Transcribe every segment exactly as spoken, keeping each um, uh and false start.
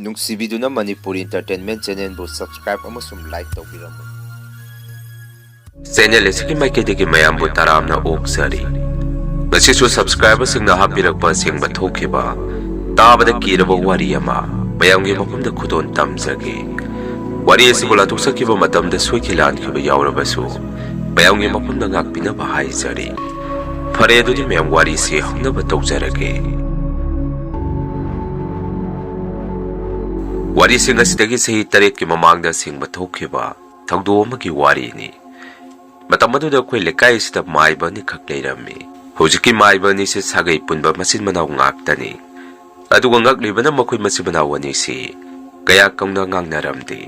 ꯅꯨꯡꯁꯤꯕꯤꯗꯨꯅ Manipur Entertainment Channelꯕꯨ subscribe ꯑꯃꯁꯨꯡ like ꯇꯧꯕꯤꯔꯝꯃꯨ꯫ Channel ꯑꯁꯤꯒꯤ ꯃꯥꯏꯀꯩꯗꯒꯤ ꯃꯌꯥꯝꯕꯨ ꯇꯔꯥꯝꯅ ꯑꯣꯛꯆꯔꯤ꯫ ꯉꯁꯤꯁꯨ subscriberꯁꯤꯡꯅ ꯍꯥꯞꯄꯤꯔꯛꯄ ꯑꯁꯦꯡꯕ ꯊꯣꯛꯈꯤꯕ ꯇꯥꯕꯗ ꯀꯤꯔꯕ ꯋꯥꯔꯤ ꯑꯃ ꯃꯌꯥꯝꯒꯤ ꯃꯐꯝꯗ ꯈꯨꯗꯣꯜ ꯇꯝꯖꯒꯦ꯫ ꯋꯥꯔꯤ ꯑꯁꯤꯕꯨ ꯂꯥꯊꯣꯛꯆꯈꯤꯕ ꯃꯇꯝꯗ ꯁꯣꯏꯈꯤ ꯂꯥꯟꯈꯤꯕ ꯌꯥꯎꯔꯕꯁꯨ ꯃꯌꯥꯝꯒꯤ ꯃꯐꯝꯗ ꯉꯥꯛꯄꯤꯅꯕ ꯍꯥꯏꯖꯔꯤ꯫ ꯐꯔꯦ, ꯑꯗꯨꯗꯤ ꯃꯌꯥꯝ ꯋꯥꯔꯤꯁꯤ ꯍꯧꯅꯕ ꯇꯧꯖꯔꯒꯦ꯫ ꯋꯥꯔꯤꯁꯤꯡ ꯑꯁꯤꯗꯒꯤ ꯆꯍꯤ ꯇꯔꯦꯠꯀꯤ ꯃꯃꯥꯡꯗ ꯑꯁꯦꯡꯕ ꯊꯣꯛꯈꯤꯕ ꯊꯧꯗꯣꯛ ꯑꯃꯒꯤ ꯋꯥꯔꯤꯅꯤ꯫ ꯃꯇꯝ ꯑꯗꯨꯗ ꯑꯩꯈꯣꯏ ꯂꯩꯀꯥꯏ ꯑꯁꯤꯗ ꯃꯥꯏꯕ ꯑꯅꯤꯈꯛ ꯂꯩꯔꯝꯃꯤ꯫ ꯍꯧꯖꯤꯛꯀꯤ ꯃꯥꯏꯕ ꯑꯅꯤꯁꯤ ꯁꯥꯒꯩ ꯄꯨꯟꯕ ꯃꯆꯤꯟ ꯃꯅꯥꯎ ꯉꯥꯛꯇꯅꯤ꯫ ꯑꯗꯨꯒ ꯉꯛꯂꯤꯕꯅ ꯃꯈꯣꯏ ꯃꯆꯤꯟ ꯃꯅꯥꯎ ꯑꯅꯤꯁꯤ ꯀꯌꯥ ꯀꯧꯅ ꯉꯥꯡꯅꯔꯝꯗꯦ꯫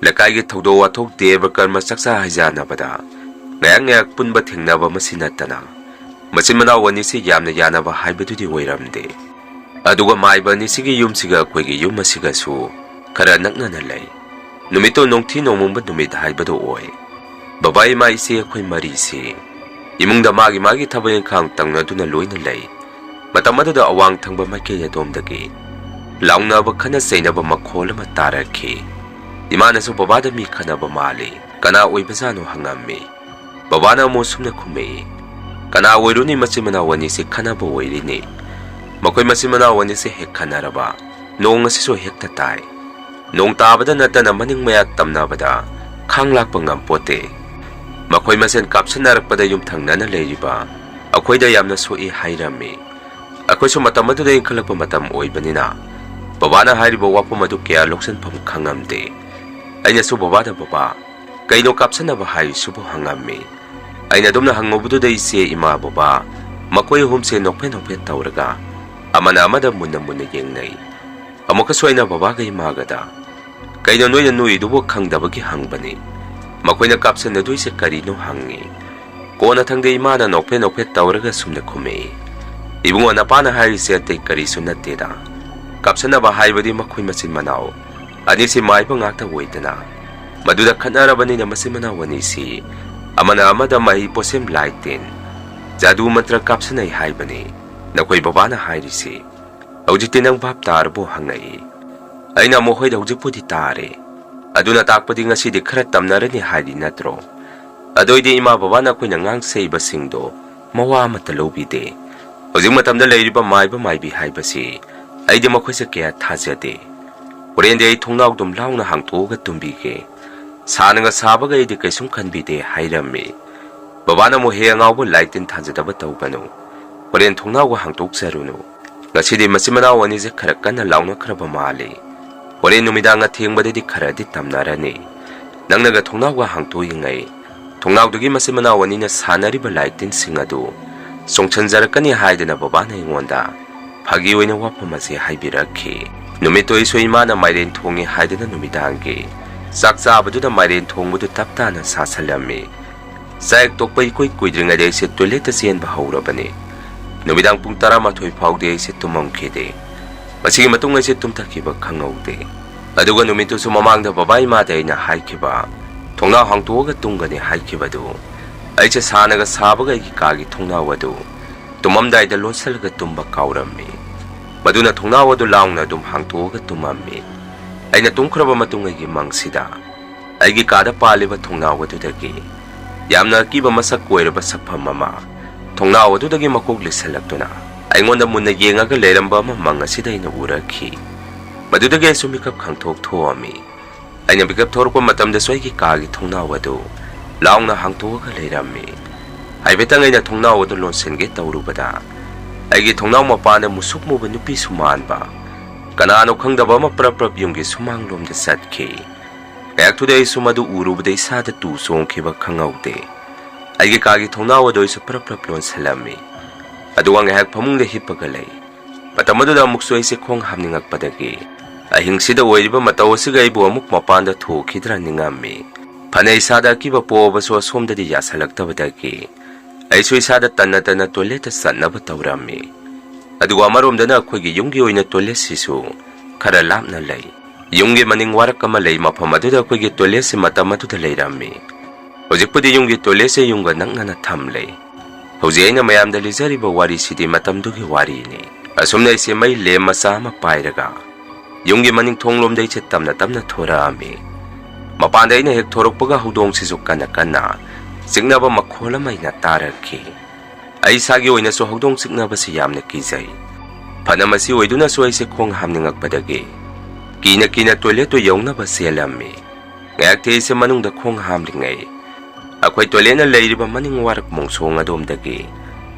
ꯂꯩꯀꯥꯏꯒꯤ ꯊꯧꯗꯣꯛ ꯋꯥꯊꯣꯛ, ꯗꯦꯕ ꯀꯔꯃ, ꯆꯥꯛꯆꯥ ꯍꯩꯖꯥꯟꯅꯕꯗ ꯉꯥꯏꯍꯥꯛ ꯉꯥꯏꯍꯥꯛ ꯄꯨꯟꯕ ꯊꯦꯡꯅꯕ ꯃꯁꯤ ꯅꯠꯇꯅ ꯃꯆꯤꯟ ꯃꯅꯥꯎ ꯑꯅꯤꯁꯤ ꯌꯥꯝꯅ ꯌꯥꯅꯕ ꯍꯥꯏꯕꯗꯨꯗꯤ ꯑꯣꯏꯔꯝꯗꯦ꯫ ꯑꯗꯨꯒ ꯃꯥꯏꯕ ꯑꯅꯤꯁꯤꯒꯤ ꯌꯨꯝꯁꯤꯒ ꯑꯩꯈꯣꯏꯒꯤ ꯌꯨꯝ ꯑꯁꯤꯒꯁꯨ ꯈꯔ ꯅꯛꯅꯅ ꯂꯩ꯫ ꯅꯨꯃꯤꯠꯇꯣ ꯅꯣꯡꯊꯤ ꯅꯣꯡꯃꯪꯕ ꯅꯨꯃꯤꯠ ꯍꯥꯏꯕꯗꯨ ꯑꯣꯏ꯫ ꯕꯕꯥ, ꯏꯃꯥ, ꯏꯆꯦ ꯑꯩꯈꯣꯏ ꯃꯔꯤꯁꯤ ꯏꯃꯨꯡꯗ ꯃꯥꯒꯤ ꯃꯥꯒꯤ ꯊꯕꯛ ꯏꯪꯈꯥꯡ ꯇꯧꯅꯗꯨꯅ ꯂꯣꯏꯅ ꯂꯩ꯫ ꯃꯇꯝ ꯑꯗꯨꯗ ꯑꯋꯥꯡ ꯊꯪꯕ ꯃꯥꯏꯀꯩ ꯑꯗꯣꯝꯗꯒꯤ ꯂꯥꯎꯅꯕ, ꯈꯠꯅ ꯆꯩꯅꯕ ꯃꯈꯣꯜ ꯑꯃ ꯇꯥꯔꯛꯈꯤ꯫ ꯏꯃꯥꯅꯁꯨ ꯕꯕꯥꯗ ꯃꯤ ꯈꯠꯅꯕ ꯃꯥꯜꯂꯤ, ꯀꯅꯥ ꯑꯣꯏꯕꯖꯥꯠꯅꯣ ꯍꯪꯉꯝꯃꯤ꯫ ꯕꯕꯥꯅ ꯑꯃꯨꯛ ꯁꯨꯝꯅ ꯈꯨꯝꯃꯛꯏ, "ꯀꯅꯥ ꯑꯣꯏꯔꯨꯅꯤ, ꯃꯆꯤꯟ ꯃꯅꯥꯎ ꯑꯅꯤꯁꯤ ꯈꯠꯅꯕ ꯑꯣꯏꯔꯤꯅꯤ꯫ ꯃꯈꯣꯏ ꯃꯆꯤꯟ ꯃꯅꯥꯎ ꯑꯅꯤꯁꯤ ꯍꯦꯛ ꯈꯠꯅꯔꯕ ꯅꯣꯡ ꯑꯁꯤꯁꯨ ꯍꯦꯛꯇ ꯇꯥꯏ꯫ ꯅꯣꯡ ꯇꯥꯕꯗ ꯅꯠꯇꯅ ꯃꯅꯤꯡ ꯃꯌꯥ ꯇꯝꯅꯕꯗ ꯈꯥꯡ ꯂꯥꯛꯄ ꯉꯝꯄꯣꯠꯇꯦ꯫ ꯃꯈꯣꯏ ꯃꯁꯦꯟ ꯀꯥꯞꯁꯤꯟꯅꯔꯛꯄꯗ ꯌꯨꯝꯊꯪꯅꯅ ꯂꯩꯔꯤꯕ ꯑꯩꯈꯣꯏꯗ ꯌꯥꯝꯅ ꯁꯣꯛꯏ" ꯍꯥꯏꯔꯝꯃꯤ꯫ ꯑꯩꯈꯣꯏꯁꯨ ꯃꯇꯝ ꯑꯗꯨꯗ ꯏꯟꯈꯠꯂꯛꯄ ꯃꯇꯝ ꯑꯣꯏꯕꯅꯤꯅ ꯕꯕꯥꯅ ꯍꯥꯏꯔꯤꯕ ꯋꯥꯐꯝ ꯑꯗꯨ ꯀꯌꯥ ꯂꯧꯁꯤꯟꯐꯝ ꯈꯪꯉꯝꯗꯦ꯫ ꯑꯩꯅꯁꯨ ꯕꯕꯥꯗ, "ꯕꯕꯥ, ꯀꯩꯅꯣ ꯀꯥꯞꯁꯟꯅꯕ ꯍꯥꯏꯔꯤꯁꯤꯕꯨ?" ꯍꯪꯉꯝꯃꯤ꯫ ꯑꯩꯅ ꯑꯗꯨꯝꯅ ꯍꯪꯉꯨꯕꯗꯨꯗ ꯏꯆꯦ, ꯏꯃꯥ, ꯕꯕꯥ ꯃꯈꯣꯏ ꯑꯍꯨꯝꯁꯦ ꯅꯣꯛꯐꯦꯠ ꯅꯣꯛꯐꯦꯠ ꯇꯧꯔꯒ ꯑꯃꯅ ꯑꯃꯗ ꯃꯨꯟꯅ ꯃꯨꯟꯅ ꯌꯦꯡꯅꯩ꯫ ꯑꯃꯨꯛꯀꯁꯨ ꯑꯩꯅ ꯕꯕꯥꯒ ꯏꯃꯥꯒꯗ, "ꯀꯩꯅꯣ ꯅꯣꯏꯅ ꯅꯣꯛꯏꯗꯨꯕꯨ?" ꯈꯪꯗꯕꯒꯤ ꯍꯪꯕꯅꯤ꯫ ꯃꯈꯣꯏꯅ ꯀꯥꯞꯁꯟꯅꯗꯣꯏꯁꯦ ꯀꯔꯤꯅꯣ ꯍꯪꯉꯤ꯫ ꯀꯣꯟꯅꯊꯪꯗ ꯏꯃꯥꯅ ꯅꯣꯛꯐꯦꯠ ꯅꯣꯛꯐꯦꯠ ꯇꯧꯔꯒ ꯁꯨꯝꯅ ꯈꯨꯝꯃꯛꯏ, "ꯏꯕꯨꯡꯉꯣ, ꯅꯄꯥꯅ ꯍꯥꯏꯔꯤꯁꯦ ꯑꯇꯩ ꯀꯔꯤꯁꯨ ꯅꯠꯇꯦꯗ꯫ ꯀꯥꯞꯁꯟꯅꯕ ꯍꯥꯏꯕꯗꯤ ꯃꯈꯣꯏ ꯃꯆꯤꯟ ꯃꯅꯥꯎ ꯑꯅꯤꯁꯤ ꯃꯥꯏꯕ ꯉꯥꯛꯇ ꯑꯣꯏꯗꯅ, ꯃꯗꯨꯗ ꯈꯠꯅꯔꯕꯅꯤꯅ ꯃꯆꯤꯟ ꯃꯅꯥꯎ ꯑꯅꯤꯁꯤ ꯑꯃꯅ ꯑꯃꯗ ꯃꯍꯩ ꯄꯣꯠꯁꯦꯝ, ꯂꯥꯏ ꯇꯤꯟ, ꯖꯥꯗꯨ ꯃꯟꯇ꯭ꯔ ꯀꯥꯞꯁꯟꯅꯩ ꯍꯥꯏꯕꯅꯤ ꯅꯈꯣꯏ ꯕꯕꯥꯅ ꯍꯥꯏꯔꯤꯁꯤ꯫ ꯍꯧꯖꯤꯛꯇꯤ ꯅꯪ ꯚꯥꯞ ꯇꯥꯔꯕꯣ?" ꯍꯪꯉꯛꯏ꯫ ꯑꯩꯅ ꯃꯈꯣꯏꯗ ꯍꯧꯖꯤꯛꯄꯨꯗꯤ ꯇꯥꯔꯦ꯫ ꯑꯗꯨꯅ ꯇꯥꯛꯄꯗꯤ ꯉꯁꯤꯗꯤ ꯈꯔ ꯇꯝꯅꯔꯅꯤ ꯍꯥꯏꯔꯤ ꯅꯠꯇ꯭ꯔꯣ? ꯑꯗꯨꯏꯗꯤ ꯏꯃꯥ ꯕꯕꯥꯅ ꯑꯩꯈꯣꯏꯅ ꯉꯥꯡꯁꯛꯏꯕꯁꯤꯡꯗꯣ ꯃꯋꯥ ꯑꯃꯠꯇ ꯂꯧꯕꯤꯗꯦ꯫ ꯍꯧꯖꯤꯛ ꯃꯇꯝꯗ ꯂꯩꯔꯤꯕ ꯃꯥꯏꯕ ꯃꯥꯏꯕꯤ ꯍꯥꯏꯕꯁꯤ ꯑꯩꯗꯤ ꯃꯈꯣꯏꯁꯦ ꯀꯌꯥ ꯊꯥꯖꯗꯦ꯫ ꯍꯣꯔꯦꯟꯗꯤ ꯑꯩ ꯊꯣꯡꯅꯥꯎꯗꯨꯝ ꯂꯥꯎꯅ ꯍꯥꯡꯇꯣꯛꯑꯒ ꯇꯨꯝꯕꯤꯒꯦ꯫ ꯁꯥꯅꯒ ꯁꯥꯕꯒ ꯑꯩꯗꯤ ꯀꯩꯁꯨꯝ ꯈꯟꯕꯤꯗꯦ ꯍꯥꯏꯔꯝꯃꯤ꯫ ꯕꯕꯥꯅ ꯑꯃꯨꯛ ꯍꯦ ꯑꯉꯥꯎꯕ ꯂꯥꯏ ꯇꯤꯟ ꯊꯥꯖꯗꯕ ꯇꯧꯒꯅꯨ꯫ ꯍꯣꯔꯦꯟ ꯊꯣꯡꯅꯥꯎꯒ ꯍꯥꯡꯇꯣꯛꯆꯔꯨꯅꯨ꯫ ꯉꯁꯤꯗꯤ ꯃꯆꯤꯟ ꯃꯅꯥꯎ ꯑꯅꯤꯁꯦ ꯈꯔ ꯀꯟꯅ ꯂꯥꯎꯅꯈ꯭ꯔꯕ ꯃꯥꯜꯂꯤ꯫ ꯍꯣꯔꯦꯟ ꯅꯨꯃꯤꯗꯥꯡ ꯑꯊꯦꯡꯕꯗꯗꯤ ꯈꯔꯗꯤ ꯇꯝꯅꯔꯅꯤ꯫ ꯅꯪꯅꯒ ꯊꯣꯡꯅꯥꯎꯒ ꯍꯥꯡꯇꯣꯛꯏꯉꯩ ꯊꯣꯡꯅꯥꯎꯗꯒꯤ ꯃꯆꯤꯟ ꯃꯅꯥꯎ ꯑꯅꯤꯅ ꯁꯥꯟꯅꯔꯤꯕ ꯂꯥꯏ ꯇꯤꯟꯁꯤꯡ ꯑꯗꯨ ꯆꯣꯡꯁꯤꯟꯖꯔꯛꯀꯅꯤ ꯍꯥꯏꯗꯅ ꯕꯕꯥꯅ ꯑꯩꯉꯣꯟꯗ ꯐꯥꯒꯤ ꯑꯣꯏꯅ ꯋꯥꯐꯝ ꯑꯁꯤ ꯍꯥꯏꯕꯤꯔꯛꯈꯤ꯫ ꯅꯨꯃꯤꯠꯇꯨ ꯑꯩꯁꯨ ꯏꯃꯥꯅ ꯃꯥꯏꯔꯦꯟ ꯊꯣꯡꯉꯤ ꯍꯥꯏꯗꯨꯅ ꯅꯨꯃꯤꯗꯥꯡꯒꯤ ꯆꯥꯛ ꯆꯥꯕꯗꯨꯗ ꯃꯥꯏꯔꯦꯟ ꯊꯣꯡꯕꯗꯨ ꯇꯞ ꯇꯥꯅ ꯆꯥꯁꯤꯜꯂꯝꯃꯤ꯫ ꯆꯥꯛ ꯍꯦꯛ ꯇꯣꯛꯄ ꯏꯀꯨꯏ ꯀꯨꯏꯗ꯭ꯔꯤꯉꯩꯗ ꯑꯩꯁꯦ ꯇꯣꯏꯂꯦꯠꯇ ꯆꯦꯟꯕ ꯍꯧꯔꯕꯅꯤ꯫ ꯅꯨꯃꯤꯗꯥꯡ ꯄꯨꯡ ꯇꯔꯥꯃꯥꯊꯣꯏ ꯐꯥꯎꯗꯤ ꯑꯩꯁꯦ ꯇꯨꯝꯃꯝꯈꯤꯗꯦ꯫ ꯃꯁꯤꯒꯤ ꯃꯇꯨꯡ ꯑꯩꯁꯦ ꯇꯨꯝꯊꯈꯤꯕ ꯈꯪꯍꯧꯗꯦ꯫ ꯑꯗꯨꯒ ꯅꯨꯃꯤꯠꯇꯨꯁꯨ ꯃꯃꯥꯡꯗ ꯕꯕꯥ ꯏꯃꯥꯗ ꯑꯩꯅ ꯍꯥꯏꯈꯤꯕ, "ꯊꯣꯡꯅꯥꯎ ꯍꯥꯡꯇꯣꯛꯑꯒ ꯇꯨꯝꯒꯅꯤ" ꯍꯥꯏꯈꯤꯕꯗꯨ, ꯑꯩꯁꯦ ꯁꯥꯅꯒ ꯁꯥꯕꯒ ꯑꯩꯒꯤ ꯀꯥꯒꯤ ꯊꯣꯡꯅꯥꯎ ꯑꯗꯨ ꯇꯨꯝꯃꯝꯗꯥꯏꯗ ꯂꯣꯟꯁꯤꯜꯂꯒ ꯇꯨꯝꯕ ꯀꯥꯎꯔꯝꯃꯤ꯫ ꯃꯗꯨꯅ ꯊꯣꯡꯅꯥꯎ ꯑꯗꯨ ꯂꯥꯎꯅ ꯑꯗꯨꯝ ꯍꯥꯡꯇꯣꯛꯑꯒ ꯇꯨꯝꯃꯝꯃꯤ꯫ ꯑꯩꯅ ꯇꯨꯝꯈ꯭ꯔꯕ ꯃꯇꯨꯡ ꯑꯩꯒꯤ ꯃꯪꯁꯤꯗ ꯑꯩꯒꯤ ꯀꯥꯗ ꯄꯥꯜꯂꯤꯕ ꯊꯣꯡꯅꯥꯎ ꯑꯗꯨꯗꯒꯤ ꯌꯥꯝꯅ ꯑꯀꯤꯕ ꯃꯁꯛ ꯑꯣꯏꯔꯕ ꯁꯛꯐꯝ ꯑꯃ ꯊꯣꯡꯅꯥꯎ ꯑꯗꯨꯗꯒꯤ ꯃꯀꯣꯛ ꯂꯤꯁꯜꯂꯛꯇꯨꯅ ꯑꯩꯉꯣꯟꯗ ꯃꯨꯟꯅ ꯌꯦꯡꯉꯒ ꯂꯩꯔꯝꯕ ꯑꯃ ꯃꯪ ꯑꯁꯤꯗ ꯑꯩꯅ ꯎꯔꯛꯈꯤ꯫ ꯃꯗꯨꯗꯒꯤ ꯑꯩꯁꯨ ꯃꯤꯀꯞ ꯈꯪꯊꯣꯛ ꯊꯣꯛꯑꯝꯃꯤ꯫ ꯑꯩꯅ ꯃꯤꯀꯞ ꯊꯣꯔꯛꯄ ꯃꯇꯝꯗꯁꯨ ꯑꯩꯒꯤ ꯀꯥꯒꯤ ꯊꯣꯡꯅꯥꯎ ꯑꯗꯨ ꯂꯥꯎꯅ ꯍꯥꯡꯇꯣꯛꯑꯒ ꯂꯩꯔꯝꯃꯤ꯫ ꯍꯥꯏꯐꯦꯠꯇꯪ ꯑꯩꯅ ꯊꯣꯡꯅꯥꯎ ꯑꯗꯨ ꯂꯣꯟꯁꯤꯟꯒꯦ ꯇꯧꯔꯨꯕꯗ ꯑꯩꯒꯤ ꯊꯣꯡꯅꯥꯎ ꯃꯄꯥꯟꯗ ꯃꯨꯁꯨꯛ ꯃꯨꯕ ꯅꯨꯄꯤꯁꯨ ꯃꯥꯟꯕ ꯀꯅꯥꯅꯣ ꯈꯪꯗꯕ ꯑꯃ ꯄ꯭ꯔꯞ ꯄ꯭ꯔꯞ ꯌꯨꯝꯒꯤ ꯁꯨꯃꯥꯡꯂꯣꯝꯗ ꯆꯠꯈꯤ꯫ ꯉꯥꯏꯍꯥꯛꯇꯨꯗ ꯑꯩꯁꯨ ꯃꯗꯨ ꯎꯔꯨꯕꯗ ꯏꯁꯥꯗ ꯇꯨ ꯆꯣꯡꯈꯤꯕ ꯈꯪꯍꯧꯗꯦ꯫ ꯑꯩꯒꯤ ꯀꯥꯒꯤ ꯊꯣꯡꯅꯥꯎ ꯑꯗꯨ ꯑꯩꯁꯨ ꯄ꯭ꯔꯞ ꯄ꯭ꯔꯞ ꯂꯣꯟꯁꯤꯜꯂꯝꯃꯤ꯫ ꯑꯗꯨꯒ ꯉꯥꯏꯍꯥꯛ ꯐꯃꯨꯡꯗ ꯍꯤꯞꯄꯒ ꯂꯩ꯫ ꯃꯇꯝ ꯑꯗꯨꯗ ꯑꯃꯨꯛꯁꯨ ꯑꯩꯁꯦ ꯈꯣꯡ ꯍꯥꯝꯅꯤꯡꯉꯛꯄꯗꯒꯤ ꯑꯍꯤꯡꯁꯤꯗ ꯑꯣꯏꯔꯤꯕ ꯃꯇꯧ ꯑꯁꯤꯒ ꯑꯩꯕꯨ ꯑꯃꯨꯛ ꯃꯄꯥꯟꯗ ꯊꯣꯛꯈꯤꯗ꯭ꯔꯥ ꯅꯤꯡꯉꯝꯃꯤ꯫ ꯐꯅ ꯏꯁꯥꯗ ꯑꯀꯤꯕ ꯄꯣꯛꯑꯕꯁꯨ ꯑꯁꯣꯝꯗꯗꯤ ꯌꯥꯁꯜꯂꯛꯇꯕꯗꯒꯤ ꯑꯩꯁꯨ ꯏꯁꯥꯗ ꯇꯟꯅ ꯇꯟꯅ ꯇꯣꯏꯂꯦꯠꯇ ꯆꯠꯅꯕ ꯇꯧꯔꯝꯃꯤ꯫ ꯑꯗꯨꯒ ꯑꯃꯔꯣꯝꯗꯅ ꯑꯩꯈꯣꯏꯒꯤ ꯌꯨꯝꯒꯤ ꯑꯣꯏꯅ ꯇꯣꯏꯂꯦꯠꯁꯤꯁꯨ ꯈꯔ ꯂꯥꯞꯅ ꯂꯩ꯫ ꯌꯨꯝꯒꯤ ꯃꯅꯤꯡ ꯋꯥꯔꯛ ꯑꯃ ꯂꯩ, ꯃꯐꯝ ꯑꯗꯨꯗ ꯑꯩꯈꯣꯏꯒꯤ ꯇꯣꯏꯂꯦꯠꯁꯤ ꯃꯇꯝ ꯑꯗꯨꯗ ꯂꯩꯔꯝꯃꯤ꯫ ꯍꯧꯖꯤꯛꯄꯨꯗꯤ ꯌꯨꯝꯒꯤ ꯇꯣꯏꯂꯦꯠꯁꯦ ꯌꯨꯝꯒ ꯅꯛꯅꯅ ꯊꯝꯂꯦ꯫ ꯍꯧꯖꯤꯛ ꯑꯩꯅ ꯃꯌꯥꯝꯗ ꯂꯤꯖꯔꯤꯕ ꯋꯥꯔꯤꯁꯤꯗꯤ ꯃꯇꯝꯗꯨꯒꯤ ꯋꯥꯔꯤꯅꯤ꯫ ꯑꯁꯨꯝꯅ ꯑꯩꯁꯦ ꯃꯩ ꯂꯦꯝ ꯃꯆꯥ ꯑꯃ ꯄꯥꯏꯔꯒ ꯌꯨꯝꯒꯤ ꯃꯅꯤꯡ ꯊꯣꯡꯂꯣꯝꯗ ꯑꯩꯁꯦ ꯇꯞꯅ ꯇꯞꯅ ꯊꯣꯔꯛꯑꯝꯃꯤ꯫ ꯃꯄꯥꯟꯗ ꯑꯩꯅ ꯍꯦꯛ ꯊꯣꯔꯛꯄꯒ ꯍꯧꯗꯣꯡꯁꯤꯁꯨ ꯀꯟꯅ ꯀꯟꯅ ꯆꯤꯛꯅꯕ ꯃꯈꯣꯜ ꯑꯃ ꯑꯩꯅ ꯇꯥꯔꯛꯈꯤ꯫ ꯑꯩ ꯏꯁꯥꯒꯤ ꯑꯣꯏꯅꯁꯨ ꯍꯧꯗꯣꯡ ꯆꯤꯛꯅꯕꯁꯤ ꯌꯥꯝꯅ ꯀꯤꯖꯩ꯫ ꯐꯅ ꯃꯁꯤ ꯑꯣꯏꯗꯨꯅꯁꯨ ꯑꯩꯁꯦ ꯈꯣꯡ ꯍꯥꯝꯅꯤꯡꯉꯛꯄꯗꯒꯤ ꯀꯤꯅ ꯀꯤꯅ toilet ꯇꯨ ꯌꯧꯅꯕ ꯆꯦꯜꯂꯝꯃꯤ꯫ ꯉꯥꯏꯍꯥꯛ ꯊꯦꯛ ꯑꯩꯁꯦ ꯃꯅꯨꯡꯗ ꯈꯣꯡ ꯍꯥꯝꯂꯤꯉꯩ, ꯑꯩꯈꯣꯏ toilet ꯅ ꯂꯩꯔꯤꯕ ꯃꯅꯤꯡ ꯋꯥꯔꯛ ꯃꯣꯡꯁꯣꯡ ꯑꯗꯣꯝꯗꯒꯤ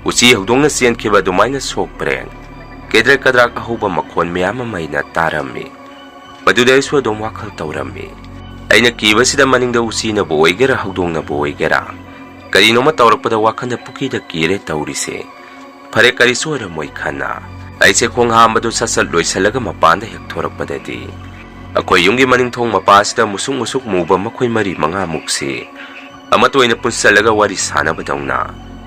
ꯎꯆꯤ ꯍꯧꯗꯣꯡꯅ ꯆꯦꯟꯈꯤꯕ ꯑꯗꯨꯃꯥꯏꯅ ꯁꯣꯛ ꯄ꯭ꯔꯦꯡ, ꯀꯦꯗ꯭ꯔꯦꯛ ꯀꯗ꯭ꯔꯥꯛ ꯑꯍꯧꯕ ꯃꯈꯣꯟ ꯃꯌꯥꯝ ꯑꯃ ꯑꯩꯅ ꯇꯥꯔꯝꯃꯤ꯫ ꯃꯗꯨꯗ ꯑꯩꯁꯨ ꯑꯗꯨꯝ ꯋꯥꯈꯜ ꯇꯧꯔꯝꯃꯤ꯫ ꯑꯩꯅ ꯀꯤꯕꯁꯤꯗ ꯃꯅꯤꯡꯗ ꯎꯆꯤꯅꯕꯨ ꯑꯣꯏꯒꯦꯔꯥ, ꯍꯧꯗꯣꯡꯅꯕꯨ ꯑꯣꯏꯒꯦꯔꯥ, ꯀꯔꯤꯅꯣꯃ ꯇꯧꯔꯛꯄꯗ ꯋꯥꯈꯜꯗ ꯄꯨꯀꯤꯗ ꯀꯤꯔꯦ ꯇꯧꯔꯤꯁꯦ꯫ ꯐꯔꯦ, ꯀꯔꯤꯁꯨ ꯑꯣꯏꯔꯝꯃꯣꯏ ꯈꯟꯅ ꯑꯩꯁꯦ ꯈꯣꯡ ꯍꯥꯝꯕꯗꯨ ꯁꯠ ꯁꯠ ꯂꯣꯏꯁꯤꯜꯂꯒ ꯃꯄꯥꯟꯗ ꯍꯦꯛ ꯊꯣꯔꯛꯄꯗꯗꯤ, ꯑꯩꯈꯣꯏ ꯌꯨꯝꯒꯤ ꯃꯅꯤꯡ ꯊꯣꯡ ꯃꯄꯥꯁꯤꯗ ꯃꯨꯁꯨꯛ ꯃꯨꯁꯨꯛ ꯃꯨꯕ ꯃꯈꯣꯏ ꯃꯔꯤ ꯃꯉꯥꯃꯨꯛꯁꯤ ꯑꯃꯠꯇ ꯑꯣꯏꯅ ꯄꯨꯟꯁꯤꯜꯂꯒ ꯋꯥꯔꯤ ꯁꯥꯟꯅꯕꯗꯧꯅ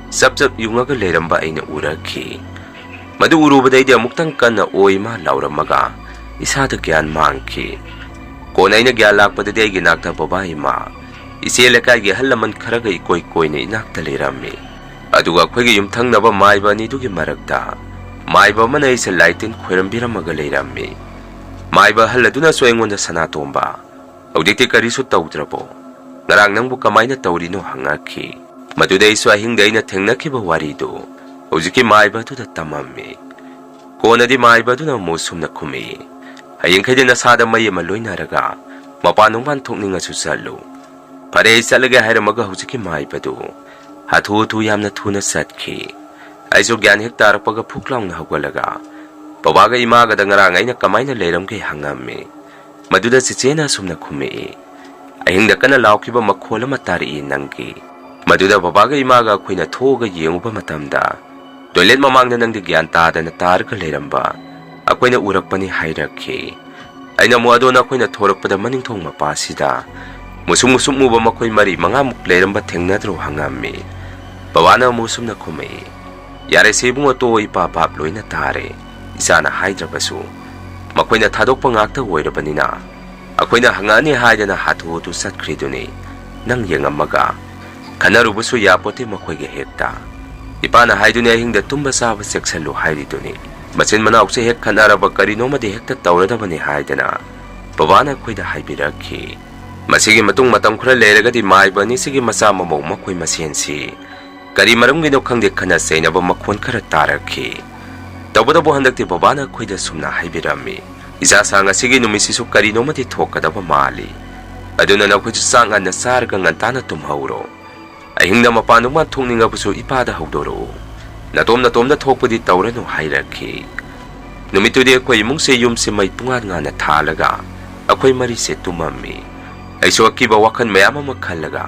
ꯆꯞ ꯆꯞ ꯌꯨꯡꯉꯒ ꯂꯩꯔꯝꯕ ꯑꯩꯅ ꯎꯔꯛꯈꯤ꯫ ꯃꯗꯨ ꯎꯔꯨꯕꯗꯩꯗꯤ ꯑꯃꯨꯛꯇꯪ ꯀꯟꯅ "ꯑꯣꯏ ꯃꯥ" ꯂꯥꯎꯔꯝꯃꯒ ꯏꯁꯥꯗ ꯒ꯭ꯌꯥꯟ ꯃꯥꯡꯈꯤ꯫ ꯀꯣꯟꯅ ꯑꯩꯅ ꯒ꯭ꯌꯥꯟ ꯂꯥꯛꯄꯗꯗꯤ ꯑꯩꯒꯤ ꯅꯥꯛꯇ ꯕꯕꯥ, ꯏꯃꯥ, ꯏꯆꯦ, ꯂꯩꯀꯥꯏꯒꯤ ꯑꯍꯜ ꯂꯃꯟ ꯈꯔꯒ ꯏꯀꯣꯏ ꯀꯣꯏꯅ ꯏꯅꯥꯛꯇ ꯂꯩꯔꯝꯃꯤ꯫ ꯑꯗꯨꯒ ꯑꯩꯈꯣꯏꯒꯤ ꯌꯨꯝꯊꯪꯅꯕ ꯃꯥꯏꯕ ꯑꯅꯤꯗꯨꯒꯤ ꯃꯔꯛꯇ ꯃꯥꯏꯕ ꯑꯃꯅ ꯑꯩꯁꯦ ꯂꯥꯏ ꯇꯤꯟ ꯈꯣꯏꯔꯝꯕꯤꯔꯝꯃꯒ ꯂꯩꯔꯝꯃꯤ꯫ ꯃꯥꯏꯕ ꯑꯍꯜ ꯑꯗꯨꯅꯁꯨ ꯑꯩꯉꯣꯟꯗ, "ꯁꯅꯥꯇꯣꯝꯕ, ꯍꯧꯖꯤꯛꯇꯤ ꯀꯔꯤꯁꯨ ꯇꯧꯗ꯭ꯔꯕꯣ? ꯉꯔꯥꯡ ꯅꯪꯕꯨ ꯀꯃꯥꯏꯅ ꯇꯧꯔꯤꯅꯣ?" ꯍꯪꯉꯛꯈꯤ꯫ ꯃꯗꯨꯗ ꯑꯩꯁꯨ ꯑꯍꯤꯡꯗ ꯑꯩꯅ ꯊꯦꯡꯅꯈꯤꯕ ꯋꯥꯔꯤꯗꯨ ꯍꯧꯖꯤꯛꯀꯤ ꯃꯥꯏꯕ ꯑꯗꯨꯗ ꯇꯝꯃꯝꯃꯤ꯫ ꯀꯣꯟꯅꯗꯤ ꯃꯥꯏꯕ ꯑꯗꯨꯅ ꯑꯃꯨꯛ ꯁꯨꯝꯅ ꯈꯨꯝꯃꯛꯏ, "ꯍꯌꯦꯡꯈꯩꯗꯤ ꯅꯁꯥꯗ ꯃꯩ ꯑꯃ ꯂꯣꯏꯅꯔꯒ ꯃꯄꯥꯟ ꯅꯨꯡꯄꯥꯟ ꯊꯣꯛꯅꯤꯡꯉꯁꯨ ꯆꯠꯂꯨ꯫ ꯐꯔꯦ, ꯑꯩ ꯆꯠꯂꯒꯦ" ꯍꯥꯏꯔꯝꯃꯒ ꯍꯧꯖꯤꯛꯀꯤ ꯃꯥꯏꯕꯗꯨ ꯍꯥꯊꯨ ꯍꯥꯊꯨ ꯌꯥꯝꯅ ꯊꯨꯅ ꯆꯠꯈꯤ꯫ ꯑꯩꯁꯨ ꯒ꯭ꯌꯥꯟ ꯍꯦꯛ ꯇꯥꯔꯛꯄꯒ ꯐꯨꯛ ꯂꯥꯎꯅ ꯍꯧꯒꯠꯂꯒ ꯕꯕꯥꯒ ꯏꯃꯥꯒꯗ ꯉꯔꯥꯡ ꯑꯩꯅ ꯀꯃꯥꯏꯅ ꯂꯩꯔꯝꯒꯦ ꯍꯪꯉꯝꯃꯤ꯫ ꯃꯗꯨꯗ ꯆꯤꯆꯦꯅ ꯑꯁꯨꯝꯅ ꯈꯨꯝꯃꯛꯏ, "ꯑꯍꯤꯡꯗ ꯀꯟꯅ ꯂꯥꯎꯈꯤꯕ ꯃꯈꯣꯜ ꯑꯃ ꯇꯥꯔꯛꯏ ꯅꯪꯒꯤ꯫ ꯃꯗꯨꯗ ꯕꯕꯥꯒ ꯏꯃꯥꯒ ꯑꯩꯈꯣꯏꯅ ꯊꯣꯛꯑꯒ ꯌꯦꯡꯉꯨꯕ ꯃꯇꯝꯗ toilet ꯃꯃꯥꯡꯗ ꯅꯪꯗꯤ ꯒ꯭ꯌꯥꯟ ꯇꯥꯗꯅ ꯇꯥꯔꯒ ꯂꯩꯔꯝꯕ ꯑꯩꯈꯣꯏꯅ ꯎꯔꯛꯄꯅꯤ" ꯍꯥꯏꯔꯛꯈꯤ꯫ ꯑꯩꯅ ꯑꯃꯨꯛ, "ꯑꯗꯣ ꯅꯈꯣꯏꯅ ꯊꯣꯔꯛꯄꯗ ꯃꯅꯤꯡꯊꯣꯡ ꯃꯄꯥꯁꯤꯗ ꯃꯨꯁꯨꯛ ꯃꯨꯁꯨꯛ ꯃꯨꯕ ꯃꯈꯣꯏ ꯃꯔꯤ ꯃꯉꯥꯃꯨꯛ ꯂꯩꯔꯝꯕ ꯊꯦꯡꯅꯗ꯭ꯔꯣ?" ꯍꯪꯉꯝꯃꯤ꯫ ꯕꯕꯥꯅ ꯑꯃꯨꯛ ꯁꯨꯝꯅ ꯈꯨꯝꯃꯛꯏ, "ꯌꯥꯔꯦꯁꯦ ꯏꯕꯨꯡꯉꯣ, ꯇꯣꯛꯑꯣ, ꯏꯄꯥ ꯚꯥꯞ ꯂꯣꯏꯅ ꯇꯥꯔꯦ꯫ ꯏꯆꯥꯅ ꯍꯥꯏꯗ꯭ꯔꯕꯁꯨ ꯃꯈꯣꯏꯅ ꯊꯥꯗꯣꯛꯄ ꯉꯥꯛꯇ ꯑꯣꯏꯔꯕꯅꯤꯅ ꯑꯩꯈꯣꯏꯅ ꯍꯪꯉꯛꯑꯅꯤ ꯍꯥꯏꯗꯅ ꯍꯥꯊꯨ ꯍꯥꯊꯨ ꯆꯠꯈ꯭ꯔꯤꯗꯨꯅꯤ꯫ ꯅꯪ ꯌꯦꯡꯉꯝꯃꯒ ꯈꯟꯅꯔꯨꯕꯁꯨ ꯌꯥꯄꯣꯠꯇꯦ ꯃꯈꯣꯏꯒ ꯍꯦꯛꯇ꯫ ꯏꯄꯥꯅ ꯍꯥꯏꯗꯨꯅꯤ ꯑꯍꯤꯡꯗ ꯇꯨꯝꯕ ꯆꯥꯕ ꯆꯦꯛꯁꯜꯂꯨ ꯍꯥꯏꯔꯤꯗꯨꯅꯤ꯫ ꯃꯆꯤꯟ ꯃꯅꯥꯎꯁꯦ ꯍꯦꯛ ꯈꯠꯅꯔꯕ ꯀꯔꯤꯅꯣꯃꯗꯤ ꯍꯦꯛꯇ ꯇꯧꯔꯗꯕꯅꯤ ꯍꯥꯏꯗꯅ ꯕꯕꯥꯅ ꯑꯩꯈꯣꯏꯗ ꯍꯥꯏꯕꯤꯔꯛꯈꯤ꯫ ꯃꯁꯤꯒꯤ ꯃꯇꯨꯡ ꯃꯇꯝ ꯈꯔ ꯂꯩꯔꯒꯗꯤ ꯃꯥꯏꯕ ꯑꯅꯤꯁꯤꯒꯤ ꯃꯆꯥ ꯃꯃꯧ ꯃꯈꯣꯏ ꯃꯁꯦꯟꯁꯤ ꯀꯔꯤ ꯃꯔꯝꯒꯤꯅꯣ ꯈꯪꯗꯦ, ꯈꯠꯅ ꯆꯩꯅꯕ ꯃꯈꯣꯟ ꯈꯔ ꯇꯥꯔꯛꯈꯤ꯫ ꯇꯧꯕꯇꯕꯨ ꯍꯟꯗꯛꯇꯤ ꯕꯕꯥꯅ ꯑꯩꯈꯣꯏꯗ ꯁꯨꯝꯅ ꯍꯥꯏꯕꯤꯔꯝꯃꯤ, "ꯏꯆꯥꯁꯥ, ꯉꯁꯤꯒꯤ ꯅꯨꯃꯤꯠꯁꯤꯁꯨ ꯀꯔꯤꯅꯣꯃꯗꯤ ꯊꯣꯛꯀꯗꯕ ꯃꯥꯜꯂꯤ꯫ ꯑꯗꯨꯅ ꯅꯈꯣꯏꯁꯨ ꯆꯥꯛ ꯉꯟꯅ ꯆꯥꯔꯒ ꯉꯟꯇꯥꯅ ꯇꯨꯝꯍꯧꯔꯣ꯫ ꯑꯍꯤꯡꯗ ꯃꯄꯥꯟ ꯅꯨꯡꯄꯥꯟ ꯊꯣꯛꯅꯤꯡꯉꯕꯁꯨ ꯏꯄꯥꯗ ꯍꯧꯗꯣꯔꯛꯎ꯫ ꯅꯇꯣꯝ ꯅꯇꯣꯝꯗ ꯊꯣꯛꯄꯗꯤ ꯇꯧꯔꯅꯨ" ꯍꯥꯏꯔꯛꯈꯤ꯫ ꯅꯨꯃꯤꯠꯇꯨꯗꯤ ꯑꯩꯈꯣꯏ ꯏꯃꯨꯡꯁꯦ ꯌꯨꯝꯁꯦ ꯃꯩ ꯄꯨꯡꯉꯥꯟ ꯉꯥꯟꯅ ꯊꯥꯜꯂꯒ ꯑꯩꯈꯣꯏ ꯃꯔꯤꯁꯦ ꯇꯨꯝꯃꯝꯃꯤ꯫ ꯑꯩꯁꯨ ꯑꯀꯤꯕ ꯋꯥꯈꯜ ꯃꯌꯥꯝ ꯑꯃ ꯈꯜꯂꯒ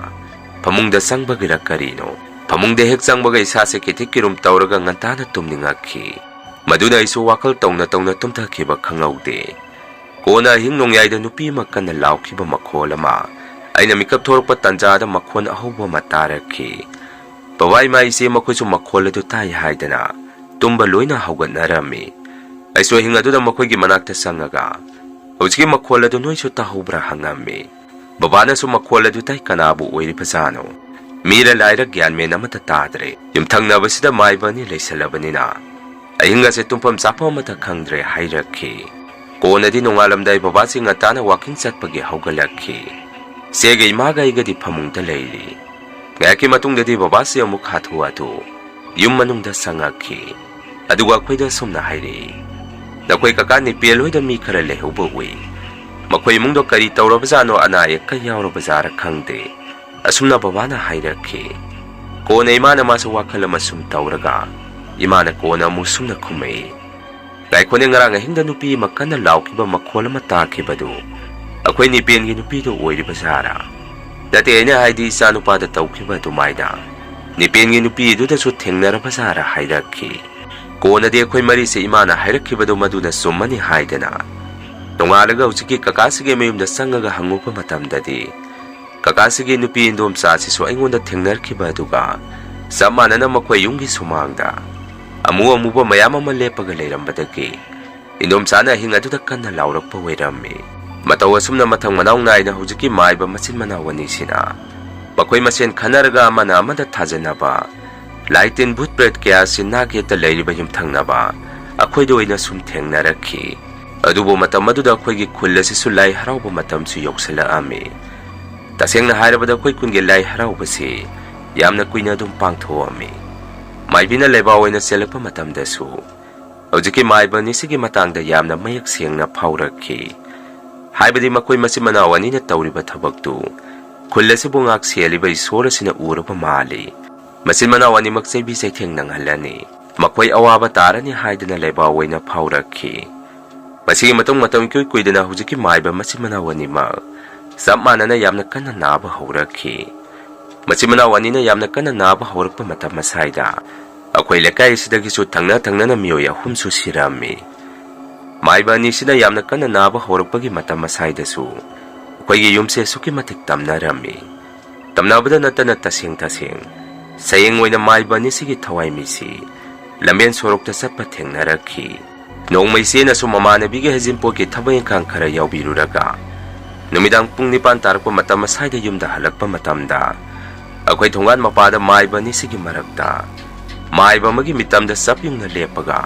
ꯐꯃꯨꯡꯗ ꯆꯪꯕꯒꯤꯔ ꯀꯔꯤꯅꯣ, ꯐꯃꯨꯡꯗ ꯍꯦꯛ ꯆꯪꯕꯒ ꯏꯁꯥꯁꯦ ꯀꯤꯊꯤꯛ ꯀꯤꯔꯨꯝ ꯇꯧꯔꯒ ꯉꯟꯇꯥꯅ ꯇꯨꯝꯅꯤꯡꯉꯛꯈꯤ꯫ ꯃꯗꯨꯅ ꯑꯩꯁꯨ ꯋꯥꯈꯜ ꯇꯧꯅ ꯇꯧꯅ ꯇꯨꯝꯊꯈꯤꯕ ꯈꯪꯍꯧꯗꯦ꯫ ꯀꯣꯟꯅ ꯑꯍꯤꯡ ꯅꯣꯡꯌꯥꯏꯗ ꯅꯨꯄꯤ ꯑꯃ ꯀꯟꯅ ꯂꯥꯎꯈꯤꯕ ꯃꯈꯣꯜ ꯑꯃ, ꯑꯩꯅ ꯃꯤꯀꯞ ꯊꯣꯔꯛꯄ ꯇꯥꯟꯖꯥꯗ ꯃꯈꯣꯟ ꯑꯍꯧꯕ ꯑꯃ ꯇꯥꯔꯛꯈꯤ꯫ ꯕꯕꯥ, ꯏꯃꯥ, ꯏꯆꯦ ꯃꯈꯣꯏꯁꯨ ꯃꯈꯣꯜ ꯑꯗꯨ ꯇꯥꯏ ꯍꯥꯏꯗꯅ ꯇꯨꯝꯕ ꯂꯣꯏꯅ ꯍꯧꯒꯠꯅꯔꯝꯃꯤ꯫ ꯑꯩꯁꯨ ꯑꯍꯤꯡ ꯑꯗꯨꯗ ꯃꯈꯣꯏꯒꯤ ꯃꯅꯥꯛꯇ ꯆꯪꯉꯒ, "ꯍꯧꯖꯤꯛꯀꯤ ꯃꯈꯣꯜ ꯑꯗꯨ ꯅꯣꯏꯁꯨ ꯇꯥꯍꯧꯕ꯭ꯔꯥ?" ꯍꯪꯉꯝꯃꯤ꯫ ꯕꯕꯥꯅꯁꯨ ꯃꯈꯣꯜ ꯑꯗꯨ ꯇꯥꯏ, ꯀꯅꯥꯕꯨ ꯑꯣꯏꯔꯤꯕꯖꯥꯠꯅꯣ? ꯃꯤꯔ ꯂꯥꯏꯔ ꯒ꯭ꯌꯥꯟ ꯃꯦꯟ ꯑꯃꯠꯇ ꯇꯥꯗ꯭ꯔꯦ꯫ ꯌꯨꯝꯊꯪꯅꯕꯁꯤꯗ ꯃꯥꯏꯕ ꯑꯅꯤ ꯂꯩꯁꯜꯂꯕꯅꯤꯅ ꯑꯍꯤꯡ ꯑꯁꯦ ꯇꯨꯝꯐꯝ ꯆꯥꯐꯝ ꯑꯃꯠꯇ ꯈꯪꯗ꯭ꯔꯦ ꯍꯥꯏꯔꯛꯈꯤ꯫ ꯀꯣꯟꯅꯗꯤ ꯅꯣꯡꯉꯥꯜꯂꯝꯗꯥꯏ ꯕꯕꯥꯁꯤ ꯉꯟꯇꯥꯅ ꯋꯥꯀꯤꯡ ꯆꯠꯄꯒꯤ ꯍꯧꯒꯠꯂꯛꯈꯤ꯫ ꯆꯦꯒ ꯏꯃꯥꯒ ꯑꯩꯒꯗꯤ ꯐꯃꯨꯡꯗ ꯂꯩꯔꯤ꯫ ꯉꯥꯏꯍꯥꯛꯀꯤ ꯃꯇꯨꯡꯗꯗꯤ ꯕꯕꯥꯁꯤ ꯑꯃꯨꯛ ꯍꯥꯊꯨ ꯍꯥꯊꯨ ꯌꯨꯝ ꯃꯅꯨꯡꯗ ꯆꯪꯉꯛꯈꯤ꯫ ꯑꯗꯨꯒ ꯑꯩꯈꯣꯏꯗ ꯑꯁꯨꯝꯅ ꯍꯥꯏꯔꯛꯏ, "ꯅꯈꯣꯏ ꯀꯀꯥ ꯅꯤꯄꯦꯜ ꯍꯣꯏꯗ ꯃꯤ ꯈꯔ ꯂꯩꯍꯧꯕ ꯎꯏ꯫ ꯃꯈꯣꯏ ꯏꯃꯨꯡꯗꯣ ꯀꯔꯤ ꯇꯧꯔꯕꯖꯥꯠꯅꯣ, ꯑꯅꯥ ꯑꯌꯦꯛꯀ ꯌꯥꯎꯔꯕꯖꯥꯠꯔ ꯈꯪꯗꯦ"꯫ ꯑꯁꯨꯝꯅ ꯕꯕꯥꯅ ꯍꯥꯏꯔꯛꯈꯤ꯫ ꯀꯣꯟꯅ ꯏꯃꯥꯅ ꯃꯥꯁꯨ ꯋꯥꯈꯜ ꯑꯃ ꯁꯨꯝ ꯇꯧꯔꯒ, ꯏꯃꯥꯅ ꯀꯣꯟꯅ ꯑꯃꯨꯛ ꯁꯨꯝꯅ ꯈꯨꯝꯃꯛꯏ, "ꯉꯥꯏꯈꯣꯅꯦ, ꯉꯔꯥꯡ ꯑꯍꯤꯡꯗ ꯅꯨꯄꯤ ꯑꯃ ꯀꯟꯅ ꯂꯥꯎꯈꯤꯕ ꯃꯈꯣꯜ ꯑꯃ ꯇꯥꯈꯤꯕꯗꯨ ꯑꯩꯈꯣꯏ ꯅꯤꯄꯦꯟꯒꯤ ꯅꯨꯄꯤꯗꯨ ꯑꯣꯏꯔꯤꯕꯖꯥꯔꯥ? ꯅꯠꯇꯦ, ꯑꯩꯅ ꯍꯥꯏꯗꯤ ꯏꯆꯥ ꯅꯨꯄꯥꯗ ꯇꯧꯈꯤꯕ ꯑꯗꯨꯃꯥꯏꯅ ꯅꯤꯄꯦꯟꯒꯤ ꯅꯨꯄꯤꯗꯨꯗꯁꯨ ꯊꯦꯡꯅꯔꯕꯖꯥꯔꯥ?" ꯍꯥꯏꯔꯛꯈꯤ꯫ ꯀꯣꯟꯅꯗꯤ ꯑꯩꯈꯣꯏ ꯃꯔꯤꯁꯦ ꯏꯃꯥꯅ ꯍꯥꯏꯔꯛꯈꯤꯕꯗꯨ ꯃꯗꯨꯅ ꯆꯨꯝꯃꯅꯤ ꯍꯥꯏꯗꯅ ꯅꯣꯡꯉꯥꯜꯂꯒ ꯍꯧꯖꯤꯛꯀꯤ ꯀꯀꯥꯁꯤꯒꯤ ꯃꯌꯨꯝꯗ ꯆꯪꯉꯒ ꯍꯪꯉꯨꯕ ꯃꯇꯝꯗꯗꯤ, ꯀꯀꯥꯁꯤꯒꯤ ꯅꯨꯄꯤ ꯏꯟꯗꯣꯝꯆꯥꯁꯤꯁꯨ ꯑꯩꯉꯣꯟꯗ ꯊꯦꯡꯅꯔꯛꯈꯤꯕ ꯑꯗꯨꯒ ꯆꯞ ꯃꯥꯟꯅꯅ ꯃꯈꯣꯏ ꯌꯨꯝꯒꯤ ꯁꯨꯃꯥꯡꯗ ꯑꯃꯨ ꯑꯃꯨꯕ ꯃꯌꯥꯝ ꯑꯃ ꯂꯦꯞꯄꯒ ꯂꯩꯔꯝꯕꯗꯒꯤ ꯏꯟꯗꯣꯝꯆꯥꯅ ꯑꯍꯤꯡ ꯑꯗꯨꯗ ꯀꯟꯅ ꯂꯥꯎꯔꯛꯄ ꯑꯣꯏꯔꯝꯃꯤ꯫ ꯃꯇꯧ ꯑꯁꯨꯝꯅ ꯃꯊꯪ ꯃꯅꯥꯎ ꯅꯥꯏꯅ ꯍꯧꯖꯤꯛꯀꯤ ꯃꯥꯏꯕ ꯃꯆꯤꯟ ꯃꯅꯥꯎ ꯑꯅꯤꯁꯤꯅ ꯃꯈꯣꯏ ꯃꯁꯦꯟ ꯈꯟꯅꯔꯒ ꯑꯃꯅ ꯑꯃꯗ ꯊꯥꯖꯅꯕ, ꯂꯥꯏ ꯇꯤꯟ ꯚꯨꯠ ꯄ꯭ꯔꯦꯠ ꯀꯌꯥ ꯁꯤ ꯅꯥꯛ ꯌꯦꯠꯇ ꯂꯩꯔꯤꯕ ꯌꯨꯝꯊꯪꯅꯕ ꯑꯩꯈꯣꯏꯗ ꯑꯣꯏꯅ ꯁꯨꯝ ꯊꯦꯡꯅꯔꯛꯈꯤ꯫ ꯑꯗꯨꯕꯨ ꯃꯇꯝ ꯑꯗꯨꯗ ꯑꯩꯈꯣꯏꯒꯤ ꯈꯨꯜ ꯑꯁꯤꯁꯨ ꯂꯥꯏ ꯍꯔꯥꯎꯕ ꯃꯇꯝꯁꯨ ꯌꯧꯁꯤꯜꯂꯛꯑꯝꯃꯤ꯫ ꯇꯁꯦꯡꯅ ꯍꯥꯏꯔꯕꯗ ꯑꯩꯈꯣꯏ ꯈꯨꯟꯒꯤ ꯂꯥꯏ ꯍꯔꯥꯎꯕꯁꯤ ꯌꯥꯝꯅ ꯀꯨꯏꯅ ꯑꯗꯨꯝ ꯄꯥꯡꯊꯣꯛꯑꯝꯃꯤ꯫ ꯃꯥꯏꯕꯤꯅ ꯂꯩꯕꯥꯛ ꯑꯣꯏꯅ ꯆꯦꯜꯂꯛꯄ ꯃꯇꯝꯗꯁꯨ ꯍꯧꯖꯤꯛꯀꯤ ꯃꯥꯏꯕ ꯑꯅꯤꯁꯤꯒꯤ ꯃꯇꯥꯡꯗ ꯌꯥꯝꯅ ꯃꯌꯦꯛ ꯁꯦꯡꯅ ꯐꯥꯎꯔꯛꯈꯤ꯫ ꯍꯥꯏꯕꯗꯤ ꯃꯈꯣꯏ ꯃꯆꯤꯟ ꯃꯅꯥꯎ ꯑꯅꯤꯅ ꯇꯧꯔꯤꯕ ꯊꯕꯛꯇꯨ ꯈꯨꯜ ꯑꯁꯤꯕꯨ ꯉꯥꯛ ꯁꯦꯜꯂꯤꯕ ꯏꯁꯣꯔ ꯑꯁꯤꯅ ꯎꯔꯕ ꯃꯥꯜꯂꯤ꯫ ꯃꯆꯤꯟ ꯃꯅꯥꯎ ꯑꯅꯤꯃꯛ ꯆꯩꯕꯤ ꯆꯩꯊꯦꯡ ꯅꯪꯍꯜꯂꯅꯤ, ꯃꯈꯣꯏ ꯑꯋꯥꯕ ꯇꯥꯔꯅꯤ ꯍꯥꯏꯗꯅ ꯂꯩꯕꯥꯛ ꯑꯣꯏꯅ ꯐꯥꯎꯔꯛꯈꯤ꯫ ꯃꯁꯤꯒꯤ ꯃꯇꯨꯡ ꯃꯇꯝ ꯏꯀꯨꯏ ꯀꯨꯏꯗꯅ ꯍꯧꯖꯤꯛꯀꯤ ꯃꯥꯏꯕ ꯃꯆꯤꯟ ꯃꯅꯥꯎ ꯑꯅꯤꯃꯛ ꯆꯞ ꯃꯥꯟꯅꯅ ꯌꯥꯝꯅ ꯀꯟꯅ ꯅꯥꯕ ꯍꯧꯔꯛꯈꯤ꯫ ꯃꯆꯤꯟ ꯃꯅꯥꯎ ꯑꯅꯤꯅ ꯌꯥꯝꯅ ꯀꯟꯅ ꯅꯥꯕ ꯍꯧꯔꯛꯄ ꯃꯇꯝ ꯑꯁꯥꯏꯗ ꯑꯩꯈꯣꯏ ꯂꯩꯀꯥꯏ ꯑꯁꯤꯗꯒꯤꯁꯨ ꯊꯪꯅ ꯊꯪꯅꯅ ꯃꯤꯑꯣꯏ ꯑꯍꯨꯝꯁꯨ ꯁꯤꯔꯝꯃꯤ꯫ ꯃꯥꯏꯕ ꯑꯅꯤꯁꯤꯅ ꯌꯥꯝꯅ ꯀꯟꯅ ꯅꯥꯕ ꯍꯧꯔꯛꯄꯒꯤ ꯃꯇꯝ ꯑꯁꯥꯏꯗꯁꯨ ꯑꯩꯈꯣꯏꯒꯤ ꯌꯨꯝꯁꯦ ꯑꯁꯨꯛꯀꯤ ꯃꯇꯤꯛ ꯇꯝꯅꯔꯝꯃꯤ꯫ ꯇꯝꯅꯕꯗ ꯅꯠꯇꯅ ꯇꯁꯦꯡ ꯇꯁꯦꯡ ꯁꯌꯦꯡ ꯑꯣꯏꯅ ꯃꯥꯏꯕ ꯑꯅꯤꯁꯤꯒꯤ ꯊꯋꯥꯏ ꯃꯤꯁꯤ ꯂꯝꯕꯦꯟ ꯁꯣꯔꯣꯛꯇ ꯆꯠꯄ ꯊꯦꯡꯅꯔꯛꯈꯤ꯫ ꯅꯣꯡꯃ ꯏꯆꯦꯅꯁꯨ ꯃꯃꯥꯟꯅꯕꯤꯒꯤ ꯍꯩꯖꯤꯟꯄꯣꯠꯀꯤ ꯊꯕꯛ ꯏꯪꯈꯥꯡ ꯈꯔ ꯌꯥꯎꯕꯤꯔꯨꯔꯒ ꯅꯨꯃꯤꯗꯥꯡ ꯄꯨꯡ ꯅꯤꯄꯥꯟ ꯇꯥꯔꯛꯄ ꯃꯇꯝ ꯑꯁꯥꯏꯗ ꯌꯨꯝꯗ ꯍꯜꯂꯛꯄ ꯃꯇꯝꯗ ꯑꯩꯈꯣꯏ ꯊꯣꯡꯒꯥꯟ ꯃꯄꯥꯗ ꯃꯥꯏꯕ ꯑꯅꯤꯁꯤꯒꯤ ꯃꯔꯛꯇ ꯃꯥꯏꯕ ꯑꯃꯒꯤ ꯃꯤꯇꯝꯗ ꯆꯞ ꯌꯨꯡꯅ ꯂꯦꯞꯄꯒ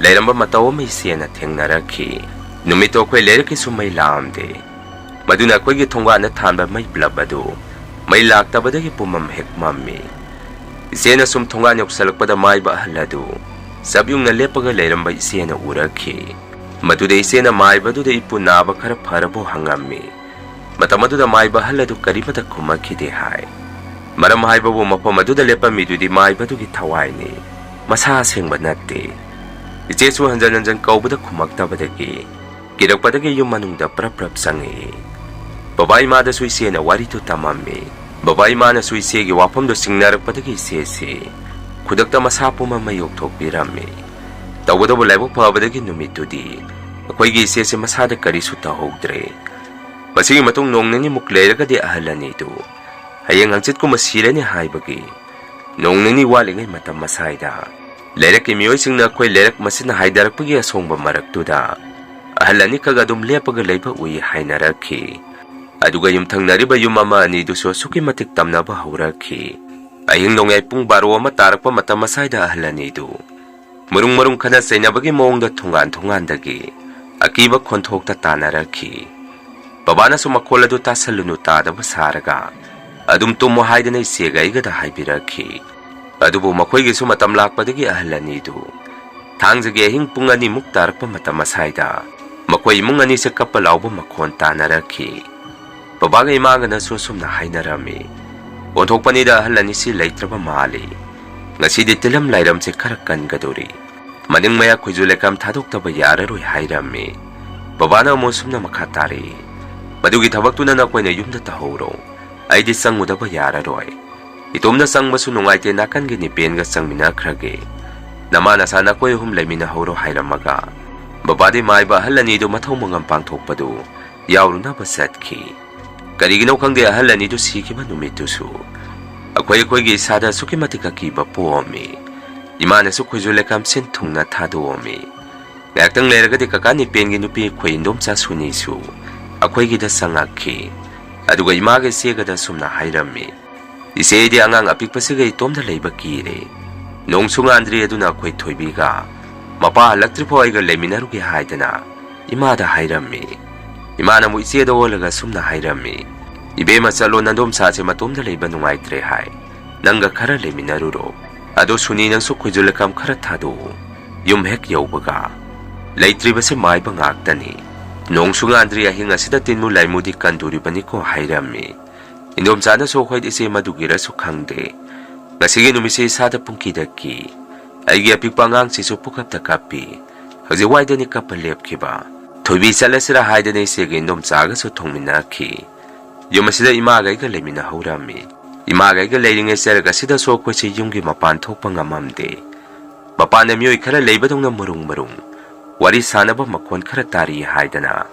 ꯂꯩꯔꯝꯕ ꯃꯇꯧ ꯑꯃ ꯏꯆꯦꯅ ꯊꯦꯡꯅꯔꯛꯈꯤ꯫ ꯅꯨꯃꯤꯠꯇꯣ ꯑꯩꯈꯣꯏ ꯂꯩꯔꯛꯀꯤꯁꯨ ꯃꯩ ꯂꯥꯛꯑꯝꯗꯦ꯫ ꯃꯗꯨꯅ ꯑꯩꯈꯣꯏꯒꯤ ꯊꯣꯡꯒꯥꯟꯗ ꯊꯥꯟꯕ ꯃꯩ ꯕ꯭ꯂꯕ ꯑꯗꯨ ꯃꯩ ꯂꯥꯛꯇꯕꯗꯒꯤ ꯄꯨꯝꯃꯝ ꯍꯦꯛ ꯃꯝꯃꯤ꯫ ꯏꯆꯦꯅ ꯁꯨꯝ ꯊꯣꯡꯒꯥꯟ ꯌꯧꯁꯤꯜꯂꯛꯄꯗ ꯃꯥꯏꯕ ꯑꯍꯜ ꯑꯗꯨ ꯆꯞ ꯌꯨꯡꯅ ꯂꯦꯞꯄꯒ ꯂꯩꯔꯝꯕ ꯏꯆꯦꯅ ꯎꯔꯛꯈꯤ꯫ ꯃꯗꯨꯗ ꯏꯆꯦꯅ ꯃꯥꯏꯕꯗꯨꯗ "ꯏꯄꯨ, ꯅꯥꯕ ꯈꯔ ꯐꯔꯕꯣ?" ꯍꯪꯉꯝꯃꯤ꯫ ꯃꯇꯝ ꯑꯗꯨꯗ ꯃꯥꯏꯕ ꯑꯍꯜ ꯑꯗꯨ ꯀꯔꯤꯃꯠꯇ ꯈꯨꯝꯃꯛꯈꯤꯗꯦ ꯍꯥꯏ꯫ ꯃꯔꯝ ꯍꯥꯏꯕꯕꯨ ꯃꯐꯝ ꯑꯗꯨꯗ ꯂꯦꯞꯄꯝꯃꯤꯗꯨꯗꯤ ꯃꯥꯏꯕꯗꯨꯒꯤ ꯊꯋꯥꯏꯅꯤ, ꯃꯁꯥ ꯑꯁꯦꯡꯕ ꯅꯠꯇꯦ꯫ ꯏꯆꯦꯁꯨ ꯍꯟꯖꯟ ꯍꯟꯖꯟ ꯀꯧꯕꯗ ꯈꯨꯝꯃꯛꯇꯕꯗꯒꯤ ꯀꯤꯔꯛꯄꯗꯒꯤ ꯌꯨꯝ ꯃꯅꯨꯡꯗ ꯄ꯭ꯔꯞ ꯄ꯭ꯔꯞ ꯆꯪꯉꯛꯏ꯫ ꯕꯕꯥ ꯏꯃꯥꯗꯁꯨ ꯏꯆꯦꯅ ꯋꯥꯔꯤꯗꯨ ꯇꯝꯃꯝꯃꯤ꯫ ꯕꯕꯥ ꯏꯃꯥꯅꯁꯨ ꯏꯆꯦꯒꯤ ꯋꯥꯐꯝꯗꯨ ꯆꯤꯡꯅꯔꯛꯄꯗꯒꯤ ꯏꯆꯦꯁꯤ ꯈꯨꯗꯛꯇ ꯃꯁꯥ ꯄꯨꯝꯕ ꯃꯩ ꯌꯧꯊꯣꯛꯄꯤꯔꯝꯃꯤ꯫ ꯇꯧꯕꯇꯕꯨ ꯂꯥꯏꯕꯛ ꯐꯕꯗꯒꯤ ꯅꯨꯃꯤꯠꯇꯨꯗꯤ ꯑꯩꯈꯣꯏꯒꯤ ꯏꯆꯦꯁꯤ ꯃꯁꯥꯗ ꯀꯔꯤꯁꯨ ꯇꯧꯍꯧꯗ꯭ꯔꯦ꯫ ꯃꯁꯤꯒꯤ ꯃꯇꯨꯡ ꯅꯣꯡ ꯅꯤꯅꯤꯃꯨꯛ ꯂꯩꯔꯒꯗꯤ ꯑꯍꯜ ꯑꯅꯤꯗꯨ ꯍꯌꯦꯡ ꯍꯪꯆꯤꯠꯀꯨꯝꯕ ꯁꯤꯔꯅꯤ ꯍꯥꯏꯕꯒꯤ ꯅꯣꯡ ꯅꯤꯅꯤ ꯋꯥꯠꯂꯤꯉꯩ ꯃꯇꯝ ꯑꯁꯥꯏꯗ ꯂꯩꯔꯛꯀꯤ ꯃꯤꯑꯣꯏꯁꯤꯡꯅ ꯑꯩꯈꯣꯏ ꯂꯩꯔꯛ ꯃꯁꯤꯅ ꯍꯥꯏꯊꯔꯛꯄꯒꯤ ꯑꯁꯣꯡꯕ ꯃꯔꯛꯇꯨꯗ ꯑꯍꯜ ꯑꯅꯤꯈꯛ ꯑꯗꯨꯝ ꯂꯦꯞꯄꯒ ꯂꯩꯕ ꯎꯏ ꯍꯥꯏꯅꯔꯛꯈꯤ꯫ ꯑꯗꯨꯒ ꯌꯨꯝꯊꯪꯅꯔꯤꯕ ꯌꯨꯝ ꯑꯃ ꯑꯅꯤꯗꯨꯁꯨ ꯑꯁꯨꯛꯀꯤ ꯃꯇꯤꯛ ꯇꯝꯅꯕ ꯍꯧꯔꯛꯈꯤ꯫ ꯑꯍꯤꯡ ꯅꯣꯡꯌꯥꯏ ꯄꯨꯡ ꯕꯥꯔꯣ ꯑꯃ ꯇꯥꯔꯛꯄ ꯃꯇꯝ ꯑꯁꯥꯏꯗ ꯑꯍꯜ ꯑꯅꯤꯗꯨ ꯃꯔꯨꯡ ꯃꯔꯨꯡ ꯈꯠꯅ ꯆꯩꯅꯕꯒꯤ ꯃꯑꯣꯡꯗ ꯊꯣꯡꯒꯥꯟ ꯊꯣꯡꯒꯥꯟꯗꯒꯤ ꯑꯀꯤꯕ ꯈꯣꯟꯊꯣꯛꯇ ꯇꯥꯟꯅꯔꯛꯈꯤ꯫ ꯕꯕꯥꯅꯁꯨ ꯃꯈꯣꯜ ꯑꯗꯨ ꯇꯥꯁꯜꯂꯨꯅꯨ ꯇꯥꯗꯕ ꯁꯥꯔꯒ ꯑꯗꯨꯝ ꯇꯨꯝꯃꯣ ꯍꯥꯏꯗꯅ ꯏꯆꯦꯒ ꯑꯩꯒꯗ ꯍꯥꯏꯕꯤꯔꯛꯈꯤ꯫ ꯑꯗꯨꯕꯨ ꯃꯈꯣꯏꯒꯤꯁꯨ ꯃꯇꯝ ꯂꯥꯛꯄꯗꯒꯤ ꯑꯍꯜ ꯑꯅꯤꯗꯨ ꯊꯥꯡꯖꯒꯤ ꯑꯍꯤꯡ ꯄꯨꯡ ꯑꯅꯤꯃꯨꯛ ꯇꯥꯔꯛꯄ ꯃꯇꯝ ꯑꯁꯥꯏꯗ ꯃꯈꯣꯏ ꯏꯃꯨꯡ ꯑꯅꯤꯁꯦ ꯀꯞꯄ ꯂꯥꯎꯕ ꯃꯈꯣꯟ ꯇꯥꯅꯔꯛꯈꯤ꯫ ꯕꯕꯥꯒ ꯏꯃꯥꯒꯅꯁꯨ ꯑꯁꯨꯝꯅ ꯍꯥꯏꯅꯔꯝꯃꯤ, "ꯑꯣꯟꯊꯣꯛꯄꯅꯤꯗ, ꯑꯍꯜ ꯑꯅꯤꯁꯤ ꯂꯩꯇ꯭ꯔꯕ ꯃꯥꯜꯂꯤ꯫ ꯉꯁꯤꯗꯤ ꯇꯤꯜꯂꯝ ꯂꯥꯏꯔꯝꯁꯦ ꯈꯔ ꯀꯟꯒꯗꯧꯔꯤ꯫ ꯃꯅꯤꯡ ꯃꯌꯥ ꯈꯣꯏꯖꯨ ꯂꯩꯀꯥꯝ ꯊꯥꯗꯣꯛꯇꯕ ꯌꯥꯔꯔꯣꯏ" ꯍꯥꯏꯔꯝꯃꯤ꯫ ꯕꯕꯥꯅ ꯑꯃꯨꯛ ꯑꯁꯨꯝꯅ ꯃꯈꯥ ꯇꯥꯔꯛꯏ, "ꯃꯗꯨꯒꯤ ꯊꯕꯛꯇꯨꯅ ꯅꯈꯣꯏꯅ ꯌꯨꯝꯗ ꯇꯧꯍꯧꯔꯣ꯫ ꯑꯩꯗꯤ ꯆꯪꯉꯨꯗꯕ ꯌꯥꯔꯔꯣꯏ꯫ ꯏꯇꯣꯝꯅ ꯆꯪꯕꯁꯨ ꯅꯨꯡꯉꯥꯏꯇꯦ, ꯅꯥꯀꯟꯒꯤ ꯅꯤꯄꯦꯟꯒ ꯆꯪꯃꯤꯟꯅꯈ꯭ꯔꯒꯦ꯫ ꯅꯃꯥ ꯅꯁꯥ ꯅꯈꯣꯏ ꯑꯍꯨꯝ ꯂꯩꯃꯤꯟꯅꯍꯧꯔꯣ" ꯍꯥꯏꯔꯝꯃꯒ ꯕꯕꯥꯗꯤ ꯃꯥꯏꯕ ꯑꯍꯜ ꯑꯅꯤꯗꯨ ꯃꯊꯧ ꯃꯉꯝ ꯄꯥꯡꯊꯣꯛꯄꯗꯨ ꯌꯥꯎꯔꯨꯅꯕ ꯆꯠꯈꯤ꯫ ꯀꯔꯤꯒꯤꯅꯣ ꯈꯪꯗꯦ, ꯑꯍꯜ ꯑꯅꯤꯗꯨ ꯁꯤꯈꯤꯕ ꯅꯨꯃꯤꯠꯇꯨꯁꯨ ꯑꯩꯈꯣꯏ ꯑꯩꯈꯣꯏꯒꯤ ꯏꯁꯥꯗ ꯑꯁꯨꯛꯀꯤ ꯃꯇꯤꯛ ꯑꯀꯤꯕ ꯄꯣꯛꯑꯝꯃꯤ꯫ ꯏꯃꯥꯅꯁꯨ ꯈꯣꯏꯖꯨ ꯂꯩꯀꯥꯝ ꯁꯤꯟ ꯊꯨꯡꯅ ꯊꯥꯗꯣꯛꯑꯝꯃꯤ꯫ ꯉꯥꯏꯍꯥꯛꯇꯪ ꯂꯩꯔꯒꯗꯤ ꯀꯀꯥ ꯅꯤꯄꯦꯟꯒꯤ ꯅꯨꯄꯤ ꯑꯩꯈꯣꯏ ꯏꯟꯗꯣꯝꯆꯥ ꯁꯨꯅꯤꯁꯨ ꯑꯩꯈꯣꯏꯒꯤꯗ ꯆꯪꯉꯛꯈꯤ꯫ ꯑꯗꯨꯒ ꯏꯃꯥꯒ ꯏꯆꯦꯒꯗ ꯁꯨꯝꯅ ꯍꯥꯏꯔꯝꯃꯤ, "ꯏꯆꯦ, ꯑꯩꯗꯤ ꯑꯉꯥꯡ ꯑꯄꯤꯛꯄꯁꯤꯒ ꯏꯇꯣꯝꯗ ꯂꯩꯕ ꯀꯤꯔꯦ꯫ ꯅꯣꯡꯁꯨ ꯉꯥꯟꯗ꯭ꯔꯤ, ꯑꯗꯨꯅ ꯑꯩꯈꯣꯏ ꯊꯣꯏꯕꯤꯒ ꯃꯄꯥ ꯍꯜꯂꯛꯇ꯭ꯔꯤꯐꯥꯎ ꯑꯩꯒ ꯂꯩꯃꯤꯟꯅꯔꯨꯒꯦ" ꯍꯥꯏꯗꯅ ꯏꯃꯥꯗ ꯍꯥꯏꯔꯝꯃꯤ꯫ ꯏꯃꯥꯅ ꯑꯃꯨꯛ ꯏꯆꯦꯗ ꯑꯣꯜꯂꯒ ꯁꯨꯝꯅ ꯍꯥꯏꯔꯝꯃꯤ, "ꯏꯕꯦꯝꯃ, ꯆꯠꯂꯣ, ꯅꯟꯗꯣꯝꯆꯥꯁꯦ ꯃꯇꯣꯝꯗ ꯂꯩꯕ ꯅꯨꯡꯉꯥꯏꯇ꯭ꯔꯦ ꯍꯥꯏ꯫ ꯅꯪꯒ ꯈꯔ ꯂꯩꯃꯤꯟꯅꯔꯨꯔꯣ꯫ ꯑꯗꯣ ꯁꯨꯅꯤ, ꯅꯪꯁꯨ ꯈꯣꯏꯖꯨ ꯂꯩꯀꯥꯝ ꯈꯔ ꯊꯥꯗꯣꯛꯎ꯫ ꯌꯨꯝ ꯍꯦꯛ ꯌꯧꯕꯒ ꯂꯩꯇ꯭ꯔꯤꯕꯁꯦ ꯃꯥꯏꯕ ꯉꯥꯛꯇꯅꯤ꯫ ꯅꯣꯡꯁꯨ ꯉꯥꯟꯗ꯭ꯔꯤ, ꯑꯍꯤꯡ ꯑꯁꯤꯗ ꯇꯤꯟꯃꯨ ꯂꯥꯏꯃꯨꯗꯤ ꯀꯟꯗꯣꯔꯤꯕꯅꯤꯀꯣ" ꯍꯥꯏꯔꯝꯃꯤ꯫ ꯏꯟꯗꯣꯝꯆꯥꯅꯁꯨ, "ꯍꯣꯏ ꯏꯆꯦ, ꯃꯗꯨꯒꯤꯔꯁꯨ ꯈꯪꯗꯦ꯫ ꯉꯁꯤꯒꯤ ꯅꯨꯃꯤꯠꯁꯦ ꯏꯁꯥꯗ ꯄꯨꯡꯀꯤꯗ ꯀꯤ꯫ ꯑꯩꯒꯤ ꯑꯄꯤꯛꯄ ꯑꯉꯥꯡꯁꯤꯁꯨ ꯄꯨꯀꯞꯇ ꯀꯞꯄꯤ꯫ ꯍꯧꯖꯤꯛ ꯋꯥꯏꯗꯅꯤ ꯀꯞꯄ ꯂꯦꯞꯈꯤꯕ꯫ ꯊꯣꯏꯕꯤ ꯆꯠꯂꯁꯤꯔꯥ ꯍꯥꯏꯗꯅ ꯏꯆꯦꯒ ꯏꯟꯗꯣꯝꯆꯥꯒꯁꯨ ꯊꯣꯡꯃꯤꯟꯅꯈꯤ꯫ ꯌꯨꯝ ꯑꯁꯤꯗ ꯏꯃꯥꯒ ꯑꯩꯒ ꯂꯩꯃꯤꯟꯅꯍꯧꯔꯝꯃꯤ꯫ ꯏꯃꯥꯒ ꯑꯩꯒ ꯂꯩꯔꯤꯉꯩ ꯆꯔꯛ ꯑꯁꯤꯗꯁꯨ ꯑꯩꯈꯣꯏꯁꯦ ꯌꯨꯝꯒꯤ ꯃꯄꯥꯟ ꯊꯣꯛꯄ ꯉꯝꯃꯝꯗꯦ꯫ ꯃꯄꯥꯟꯗ ꯃꯤꯑꯣꯏ ꯈꯔ ꯂꯩꯕꯗꯧꯅ ꯃꯔꯨꯡ ꯃꯔꯨꯡ ꯋꯥꯔꯤ ꯁꯥꯟꯅꯕ ꯃꯈꯣꯟ ꯈꯔ ꯇꯥꯔꯤ" ꯍꯥꯏꯗꯅ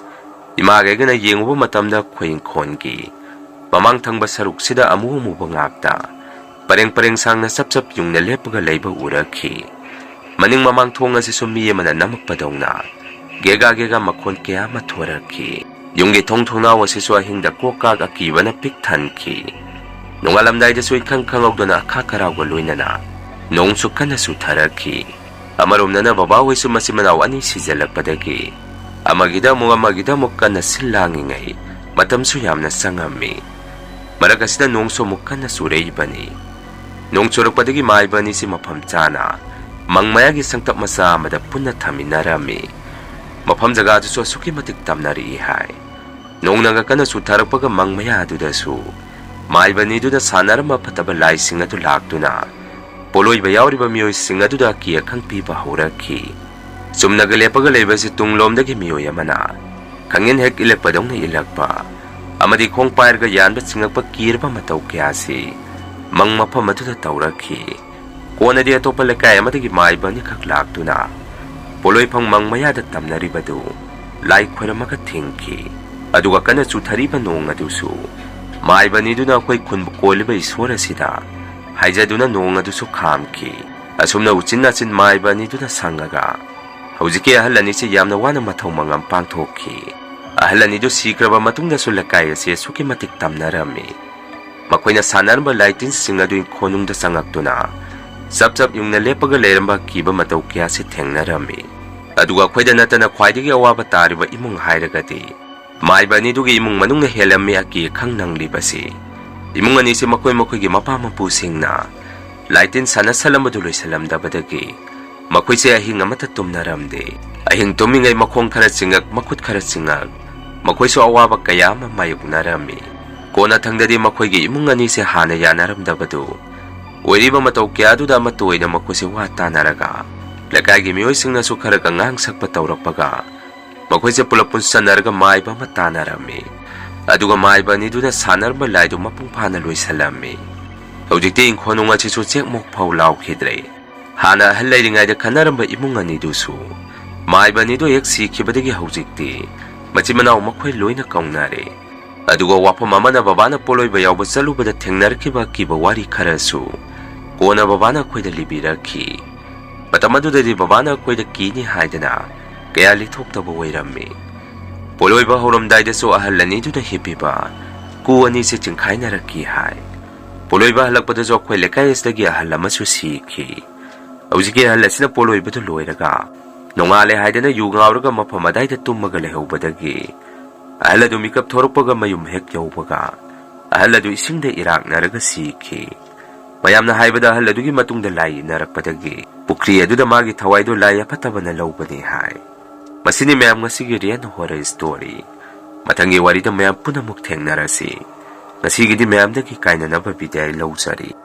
ꯏꯃꯥꯒ ꯑꯩꯒꯅ ꯌꯦꯡꯉꯨꯕ ꯃꯇꯝꯗ ꯑꯩꯈꯣꯏ ꯏꯪꯈꯣꯜꯒꯤ ꯃꯃꯥꯡ ꯊꯪꯕ ꯁꯔꯨꯛꯁꯤꯗ ꯑꯃꯨ ꯑꯃꯨꯕ ꯉꯥꯛꯇ ꯄꯔꯦꯡ ꯄꯔꯦꯡ ꯁꯥꯡꯅ ꯆꯞ ꯆꯞ ꯌꯨꯡꯅ ꯂꯦꯞꯄꯒ ꯂꯩꯕ ꯎꯔꯛꯈꯤ꯫ ꯃꯅꯤꯡ ꯃꯃꯥꯡ ꯊꯣꯡ ꯑꯁꯤꯁꯨ ꯃꯤ ꯑꯃꯅ ꯅꯝꯃꯛꯄꯗꯧꯅ ꯒꯦꯒꯥ ꯒꯦꯒꯥ ꯃꯈꯣꯟ ꯀꯌꯥ ꯑꯃ ꯊꯣꯔꯛꯈꯤ꯫ ꯌꯨꯝꯒꯤ ꯊꯣꯡ ꯊꯣꯡꯅꯥꯎ ꯑꯁꯤꯁꯨ ꯑꯍꯤꯡꯗ ꯀ꯭ꯔꯣꯛ ꯀ꯭ꯔꯥꯛ ꯑꯀꯤꯕꯅ ꯄꯤꯛ ꯊꯟꯈꯤ꯫ ꯅꯣꯡꯉꯥꯜꯂꯝꯗꯥꯏꯗꯁꯨ ꯏꯈꯪ ꯈꯪꯍꯧꯗꯅ ꯑꯈꯥꯛ ꯑꯔꯥꯎꯒ ꯂꯣꯏꯅꯅ ꯅꯣꯡꯁꯨ ꯀꯟꯅ ꯆꯨꯊꯔꯛꯈꯤ꯫ ꯑꯃꯔꯣꯝꯗꯅ ꯕꯕꯥꯍꯣꯏꯁꯨ ꯃꯆꯤꯟ ꯃꯅꯥꯎ ꯑꯅꯤ ꯁꯤꯖꯜꯂꯛꯄꯗꯒꯤ ꯑꯃꯒꯤꯗ ꯑꯃꯨꯛ ꯑꯃꯒꯤꯗ ꯑꯃꯨꯛ ꯀꯟꯅ ꯁꯤꯜ ꯂꯥꯡꯉꯤꯉꯩ ꯃꯇꯝꯁꯨ ꯌꯥꯝꯅ ꯆꯪꯉꯝꯃꯤ꯫ ꯃꯔꯛ ꯑꯁꯤꯗ ꯅꯣꯡꯁꯨ ꯑꯃꯨꯛ ꯀꯟꯅ ꯆꯨꯔꯛꯏꯕꯅꯤ꯫ ꯅꯣꯡ ꯆꯨꯔꯛꯄꯗꯒꯤ ꯃꯥꯏꯕ ꯑꯅꯤꯁꯤ ꯃꯐꯝ ꯆꯥꯅ ꯃꯪ ꯃꯌꯥꯒꯤ ꯁꯪꯇꯞ ꯃꯆꯥ ꯑꯃꯗ ꯄꯨꯟꯅ ꯊꯝꯃꯤꯟꯅꯔꯝꯃꯤ꯫ ꯃꯐꯝ ꯖꯒꯥꯗꯨꯁꯨ ꯑꯁꯨꯛꯀꯤ ꯃꯇꯤꯛ ꯇꯝꯅꯔꯛꯏ ꯍꯥꯏ꯫ ꯅꯣꯡꯅꯒ ꯀꯟꯅ ꯆꯨꯊꯔꯛꯄꯒ ꯃꯪ ꯃꯌꯥꯗꯨꯗꯁꯨ ꯃꯥꯏꯕ ꯑꯅꯤꯗꯨꯅ ꯁꯥꯟꯅꯔꯝꯕ ꯐꯠꯇꯕ ꯂꯥꯏꯁꯤꯡ ꯑꯗꯨ ꯂꯥꯛꯇꯨꯅ ꯄꯣꯠꯂꯣꯏꯕ ꯌꯥꯎꯔꯤꯕ ꯃꯤꯑꯣꯏꯁꯤꯡ ꯑꯗꯨꯗ ꯑꯀꯤ ꯑꯈꯪ ꯄꯤꯕ ꯍꯧꯔꯛꯈꯤ꯫ ꯆꯨꯝꯅꯒ ꯂꯦꯞꯄꯒ ꯂꯩꯕꯁꯤ ꯇꯨꯡꯂꯣꯝꯗꯒꯤ ꯃꯤꯑꯣꯏ ꯑꯃꯅ ꯈꯪꯏꯟ ꯍꯦꯛ ꯏꯜꯂꯛꯄꯗꯧꯅ ꯏꯜꯂꯛꯄ ꯑꯃꯗꯤ ꯈꯣꯡ ꯄꯥꯏꯔꯒ ꯌꯥꯟꯕ ꯆꯤꯡꯉꯛꯄ ꯀꯤꯔꯕ ꯃꯇꯧ ꯀꯌꯥꯁꯤ ꯃꯪ ꯃꯐꯝ ꯑꯗꯨꯗ ꯇꯧꯔꯛꯈꯤ꯫ ꯀꯣꯟꯅꯗꯤ ꯑꯇꯣꯞꯄ ꯂꯩꯀꯥꯏ ꯑꯃꯗꯒꯤ ꯃꯥꯏꯕ ꯑꯅꯤꯈꯛ ꯂꯥꯛꯇꯨꯅ ꯄꯣꯠꯂꯣꯏꯐꯝ ꯃꯪ ꯃꯌꯥꯗ ꯇꯝꯅꯔꯤꯕꯗꯨ ꯂꯥꯏ ꯈꯣꯏꯔꯝꯃꯒ ꯊꯤꯡꯈꯤ꯫ ꯑꯗꯨꯒ ꯀꯟꯅ ꯆꯨꯊꯔꯤꯕ ꯅꯣꯡ ꯑꯗꯨꯁꯨ ꯃꯥꯏꯕ ꯑꯅꯤꯗꯨꯅ ꯑꯩꯈꯣꯏ ꯈꯨꯟꯕꯨ ꯀꯣꯜꯂꯤꯕ ꯏꯁꯣꯔ ꯑꯁꯤꯗ ꯍꯥꯏꯖꯗꯨꯅ ꯅꯣꯡ ꯑꯗꯨꯁꯨ ꯈꯥꯝꯈꯤ꯫ ꯑꯁꯨꯝꯅ ꯎꯆꯤꯟ ꯅꯥꯆꯤꯟ ꯃꯥꯏꯕ ꯑꯅꯤꯗꯨꯅ ꯁꯪꯉꯒ ꯍꯧꯖꯤꯛꯀꯤ ꯑꯍꯜ ꯑꯅꯤꯁꯤ ꯌꯥꯝꯅ ꯋꯥꯅ ꯃꯊꯧ ꯃꯉꯝ ꯄꯥꯡꯊꯣꯛꯈꯤ꯫ ꯑꯍꯜ ꯑꯅꯤꯗꯨ ꯁꯤꯈ꯭ꯔꯕ ꯃꯇꯨꯡꯗꯁꯨ ꯂꯩꯀꯥꯏ ꯑꯁꯤ ꯑꯁꯨꯛꯀꯤ ꯃꯇꯤꯛ ꯇꯝꯅꯔꯝꯃꯤ꯫ ꯃꯈꯣꯏꯅ ꯁꯥꯟꯅꯔꯝꯕ ꯂꯥꯏꯇꯤꯟꯁꯤꯡ ꯑꯗꯨ ꯏꯪꯈꯣꯜꯅꯨꯡꯗ ꯆꯪꯉꯛꯇꯨꯅ ꯆꯞ ꯆꯞ ꯌꯨꯡꯅ ꯂꯦꯞꯄꯒ ꯂꯩꯔꯝꯕ ꯑꯀꯤꯕ ꯃꯇꯧ ꯀꯌꯥꯁꯤ ꯊꯦꯡꯅꯔꯝꯃꯤ꯫ ꯑꯗꯨꯒ ꯑꯩꯈꯣꯏꯗ ꯅꯠꯇꯅ ꯈ꯭ꯋꯥꯏꯗꯒꯤ ꯑꯋꯥꯕ ꯇꯥꯔꯤꯕ ꯏꯃꯨꯡ ꯍꯥꯏꯔꯒꯗꯤ ꯃꯥꯏꯕ ꯑꯅꯤꯗꯨꯒꯤ ꯏꯃꯨꯡ ꯃꯅꯨꯡꯅ ꯍꯦꯜꯂꯝꯃꯤ ꯑꯀꯤ ꯑꯈꯪ ꯅꯪꯂꯤꯕꯁꯤ꯫ ꯏꯃꯨꯡ ꯑꯅꯤꯁꯤ ꯃꯈꯣꯏ ꯃꯈꯣꯏꯒꯤ ꯃꯄꯥ ꯃꯄꯨꯁꯤꯡꯅ ꯂꯥꯏꯇꯤꯟ ꯁꯥꯟꯅꯁꯜꯂꯝꯕꯗꯨ ꯂꯣꯏꯁꯤꯜꯂꯝꯗꯕꯗꯒꯤ ꯃꯈꯣꯏꯁꯦ ꯑꯍꯤꯡ ꯑꯃꯠꯇ ꯇꯨꯝꯅꯔꯝꯗꯦ꯫ ꯑꯍꯤꯡ ꯇꯨꯝꯃꯤꯉꯩ ꯃꯈꯣꯡ ꯈꯔ ꯆꯤꯡꯉꯛ, ꯃꯈꯨꯠ ꯈꯔ ꯆꯤꯡꯉꯛ, ꯃꯈꯣꯏꯁꯨ ꯑꯋꯥꯕ ꯀꯌꯥ ꯑꯃ ꯃꯥꯌꯣꯛꯅꯔꯝꯃꯤ꯫ ꯀꯣꯟꯅꯊꯪꯗꯗꯤ ꯃꯈꯣꯏꯒꯤ ꯏꯃꯨꯡ ꯑꯅꯤꯁꯦ ꯍꯥꯟꯅ ꯌꯥꯅꯔꯝꯗꯕꯗꯨ ꯑꯣꯏꯔꯤꯕ ꯃꯇꯧ ꯀꯌꯥꯗꯨꯗ ꯑꯃꯠꯇ ꯑꯣꯏꯅ ꯃꯈꯣꯏꯁꯦ ꯋꯥ ꯇꯥꯅꯔꯒ ꯂꯩꯀꯥꯏꯒꯤ ꯃꯤꯑꯣꯏꯁꯤꯡꯅꯁꯨ ꯈꯔꯒ ꯉꯥꯡ ꯁꯛꯄ ꯇꯧꯔꯛꯄꯒ ꯃꯈꯣꯏꯁꯦ ꯄꯨꯂꯞ ꯄꯨꯟꯁꯟꯅꯔꯒ ꯃꯥꯏꯕ ꯑꯃ ꯇꯥꯅꯔꯝꯃꯤ꯫ ꯑꯗꯨꯒ ꯃꯥꯏꯕ ꯑꯅꯤꯗꯨꯅ ꯁꯥꯟꯅꯔꯝꯕ ꯂꯥꯏꯗꯨ ꯃꯄꯨꯡ ꯐꯥꯅ ꯂꯣꯏꯁꯤꯜꯂꯝꯃꯤ꯫ ꯍꯧꯖꯤꯛꯇꯤ ꯏꯪꯈꯣꯜꯅꯨꯡ ꯑꯁꯤꯁꯨ ꯆꯦꯛ ꯃꯣꯛ ꯐꯥꯎ ꯂꯥꯎꯈꯤꯗ꯭ꯔꯦ꯫ ꯍꯥꯟꯅ ꯑꯍꯜ ꯂꯩꯔꯤꯉꯩꯗ ꯈꯟꯅꯔꯝꯕ ꯏꯃꯨꯡ ꯑꯅꯤꯗꯨꯁꯨ ꯃꯥꯏꯕ ꯑꯅꯤꯗꯨ ꯍꯦꯛ ꯁꯤꯈꯤꯕꯗꯒꯤ ꯍꯧꯖꯤꯛꯇꯤ ꯃꯆꯤꯟ ꯃꯅꯥꯎ ꯃꯈꯣꯏ ꯂꯣꯏꯅ ꯀꯧꯅꯔꯦ꯫ ꯑꯗꯨꯒ ꯋꯥꯐꯝ ꯑꯃꯅ ꯕꯕꯥꯅ ꯄꯣꯠꯂꯣꯏꯕ ꯌꯥꯎꯕ ꯆꯠꯂꯨꯕꯗ ꯊꯦꯡꯅꯔꯛꯈꯤꯕ ꯑꯀꯤꯕ ꯋꯥꯔꯤ ꯈꯔꯁꯨ ꯀꯣꯟꯅ ꯕꯕꯥꯅ ꯑꯩꯈꯣꯏꯗ ꯂꯤꯕꯤꯔꯛꯈꯤ꯫ ꯃꯇꯝ ꯑꯗꯨꯗꯗꯤ ꯕꯕꯥꯅ ꯑꯩꯈꯣꯏꯗ ꯀꯤꯅꯤ ꯍꯥꯏꯗꯅ ꯀꯌꯥ ꯂꯤꯊꯣꯛꯇꯕ ꯑꯣꯏꯔꯝꯃꯤ꯫ ꯄꯣꯠꯂꯣꯏꯕ ꯍꯧꯔꯝꯗꯥꯏꯗꯁꯨ ꯑꯍꯜ ꯑꯅꯤꯗꯨꯅ ꯍꯤꯞꯄꯤꯕ ꯀꯨ ꯑꯅꯤꯁꯤ ꯆꯤꯡꯈꯥꯏꯅꯔꯛꯈꯤ ꯍꯥꯏ꯫ ꯄꯣꯠꯂꯣꯏꯕ ꯍꯜꯂꯛꯄꯗꯁꯨ ꯑꯩꯈꯣꯏ ꯂꯩꯀꯥꯏ ꯑꯁꯤꯗꯒꯤ ꯑꯍꯜ ꯑꯃꯁꯨ ꯁꯤꯈꯤ꯫ ꯍꯧꯖꯤꯛꯀꯤ ꯑꯍꯜ ꯑꯁꯤꯅ ꯄꯣꯠꯂꯣꯏꯕꯗꯨ ꯂꯣꯏꯔꯒ ꯅꯣꯡꯉꯥꯜꯂꯦ ꯍꯥꯏꯗꯅ ꯌꯨ ꯉꯥꯎꯔꯒ ꯃꯐꯝ ꯑꯗꯥꯏꯗ ꯇꯨꯝꯃꯒ ꯂꯩꯍꯧꯕꯗꯒꯤ ꯑꯍꯜ ꯑꯗꯨ ꯃꯤꯀꯞ ꯊꯣꯔꯛꯄꯒ ꯃꯌꯨꯝ ꯍꯦꯛ ꯌꯧꯕꯒ ꯑꯍꯜ ꯑꯗꯨ ꯏꯁꯤꯡꯗ ꯏꯔꯥꯛꯅꯔꯒ ꯁꯤꯈꯤ꯫ ꯃꯌꯥꯝꯅ ꯍꯥꯏꯕꯗ ꯑꯍꯜ ꯑꯗꯨꯒꯤ ꯃꯇꯨꯡꯗ ꯂꯥꯏ ꯏꯟꯅꯔꯛꯄꯗꯒꯤ ꯄꯨꯈ꯭ꯔꯤ ꯑꯗꯨꯗ ꯃꯥꯒꯤ ꯊꯋꯥꯏꯗꯨ ꯂꯥꯏ ꯑꯐꯠꯇꯕꯅ ꯂꯧꯕꯅꯤ ꯍꯥꯏ꯫ ꯃꯁꯤꯅꯤ ꯃꯌꯥꯝ ꯉꯁꯤꯒꯤ ꯔꯤꯌꯦꯜ ꯍꯣꯔꯔ ꯁ꯭ꯇꯣꯔꯤ꯫ ꯃꯊꯪꯒꯤ ꯋꯥꯔꯤꯗ ꯃꯌꯥꯝ ꯄꯨꯝꯅꯃꯛ ꯊꯦꯡꯅꯔꯁꯤ꯫ ꯉꯁꯤꯒꯤꯗꯤ ꯃꯌꯥꯝꯗꯒꯤ ꯀꯥꯏꯅꯅꯕ ꯕꯤꯗꯥꯏ ꯂꯧꯖꯔꯤ꯫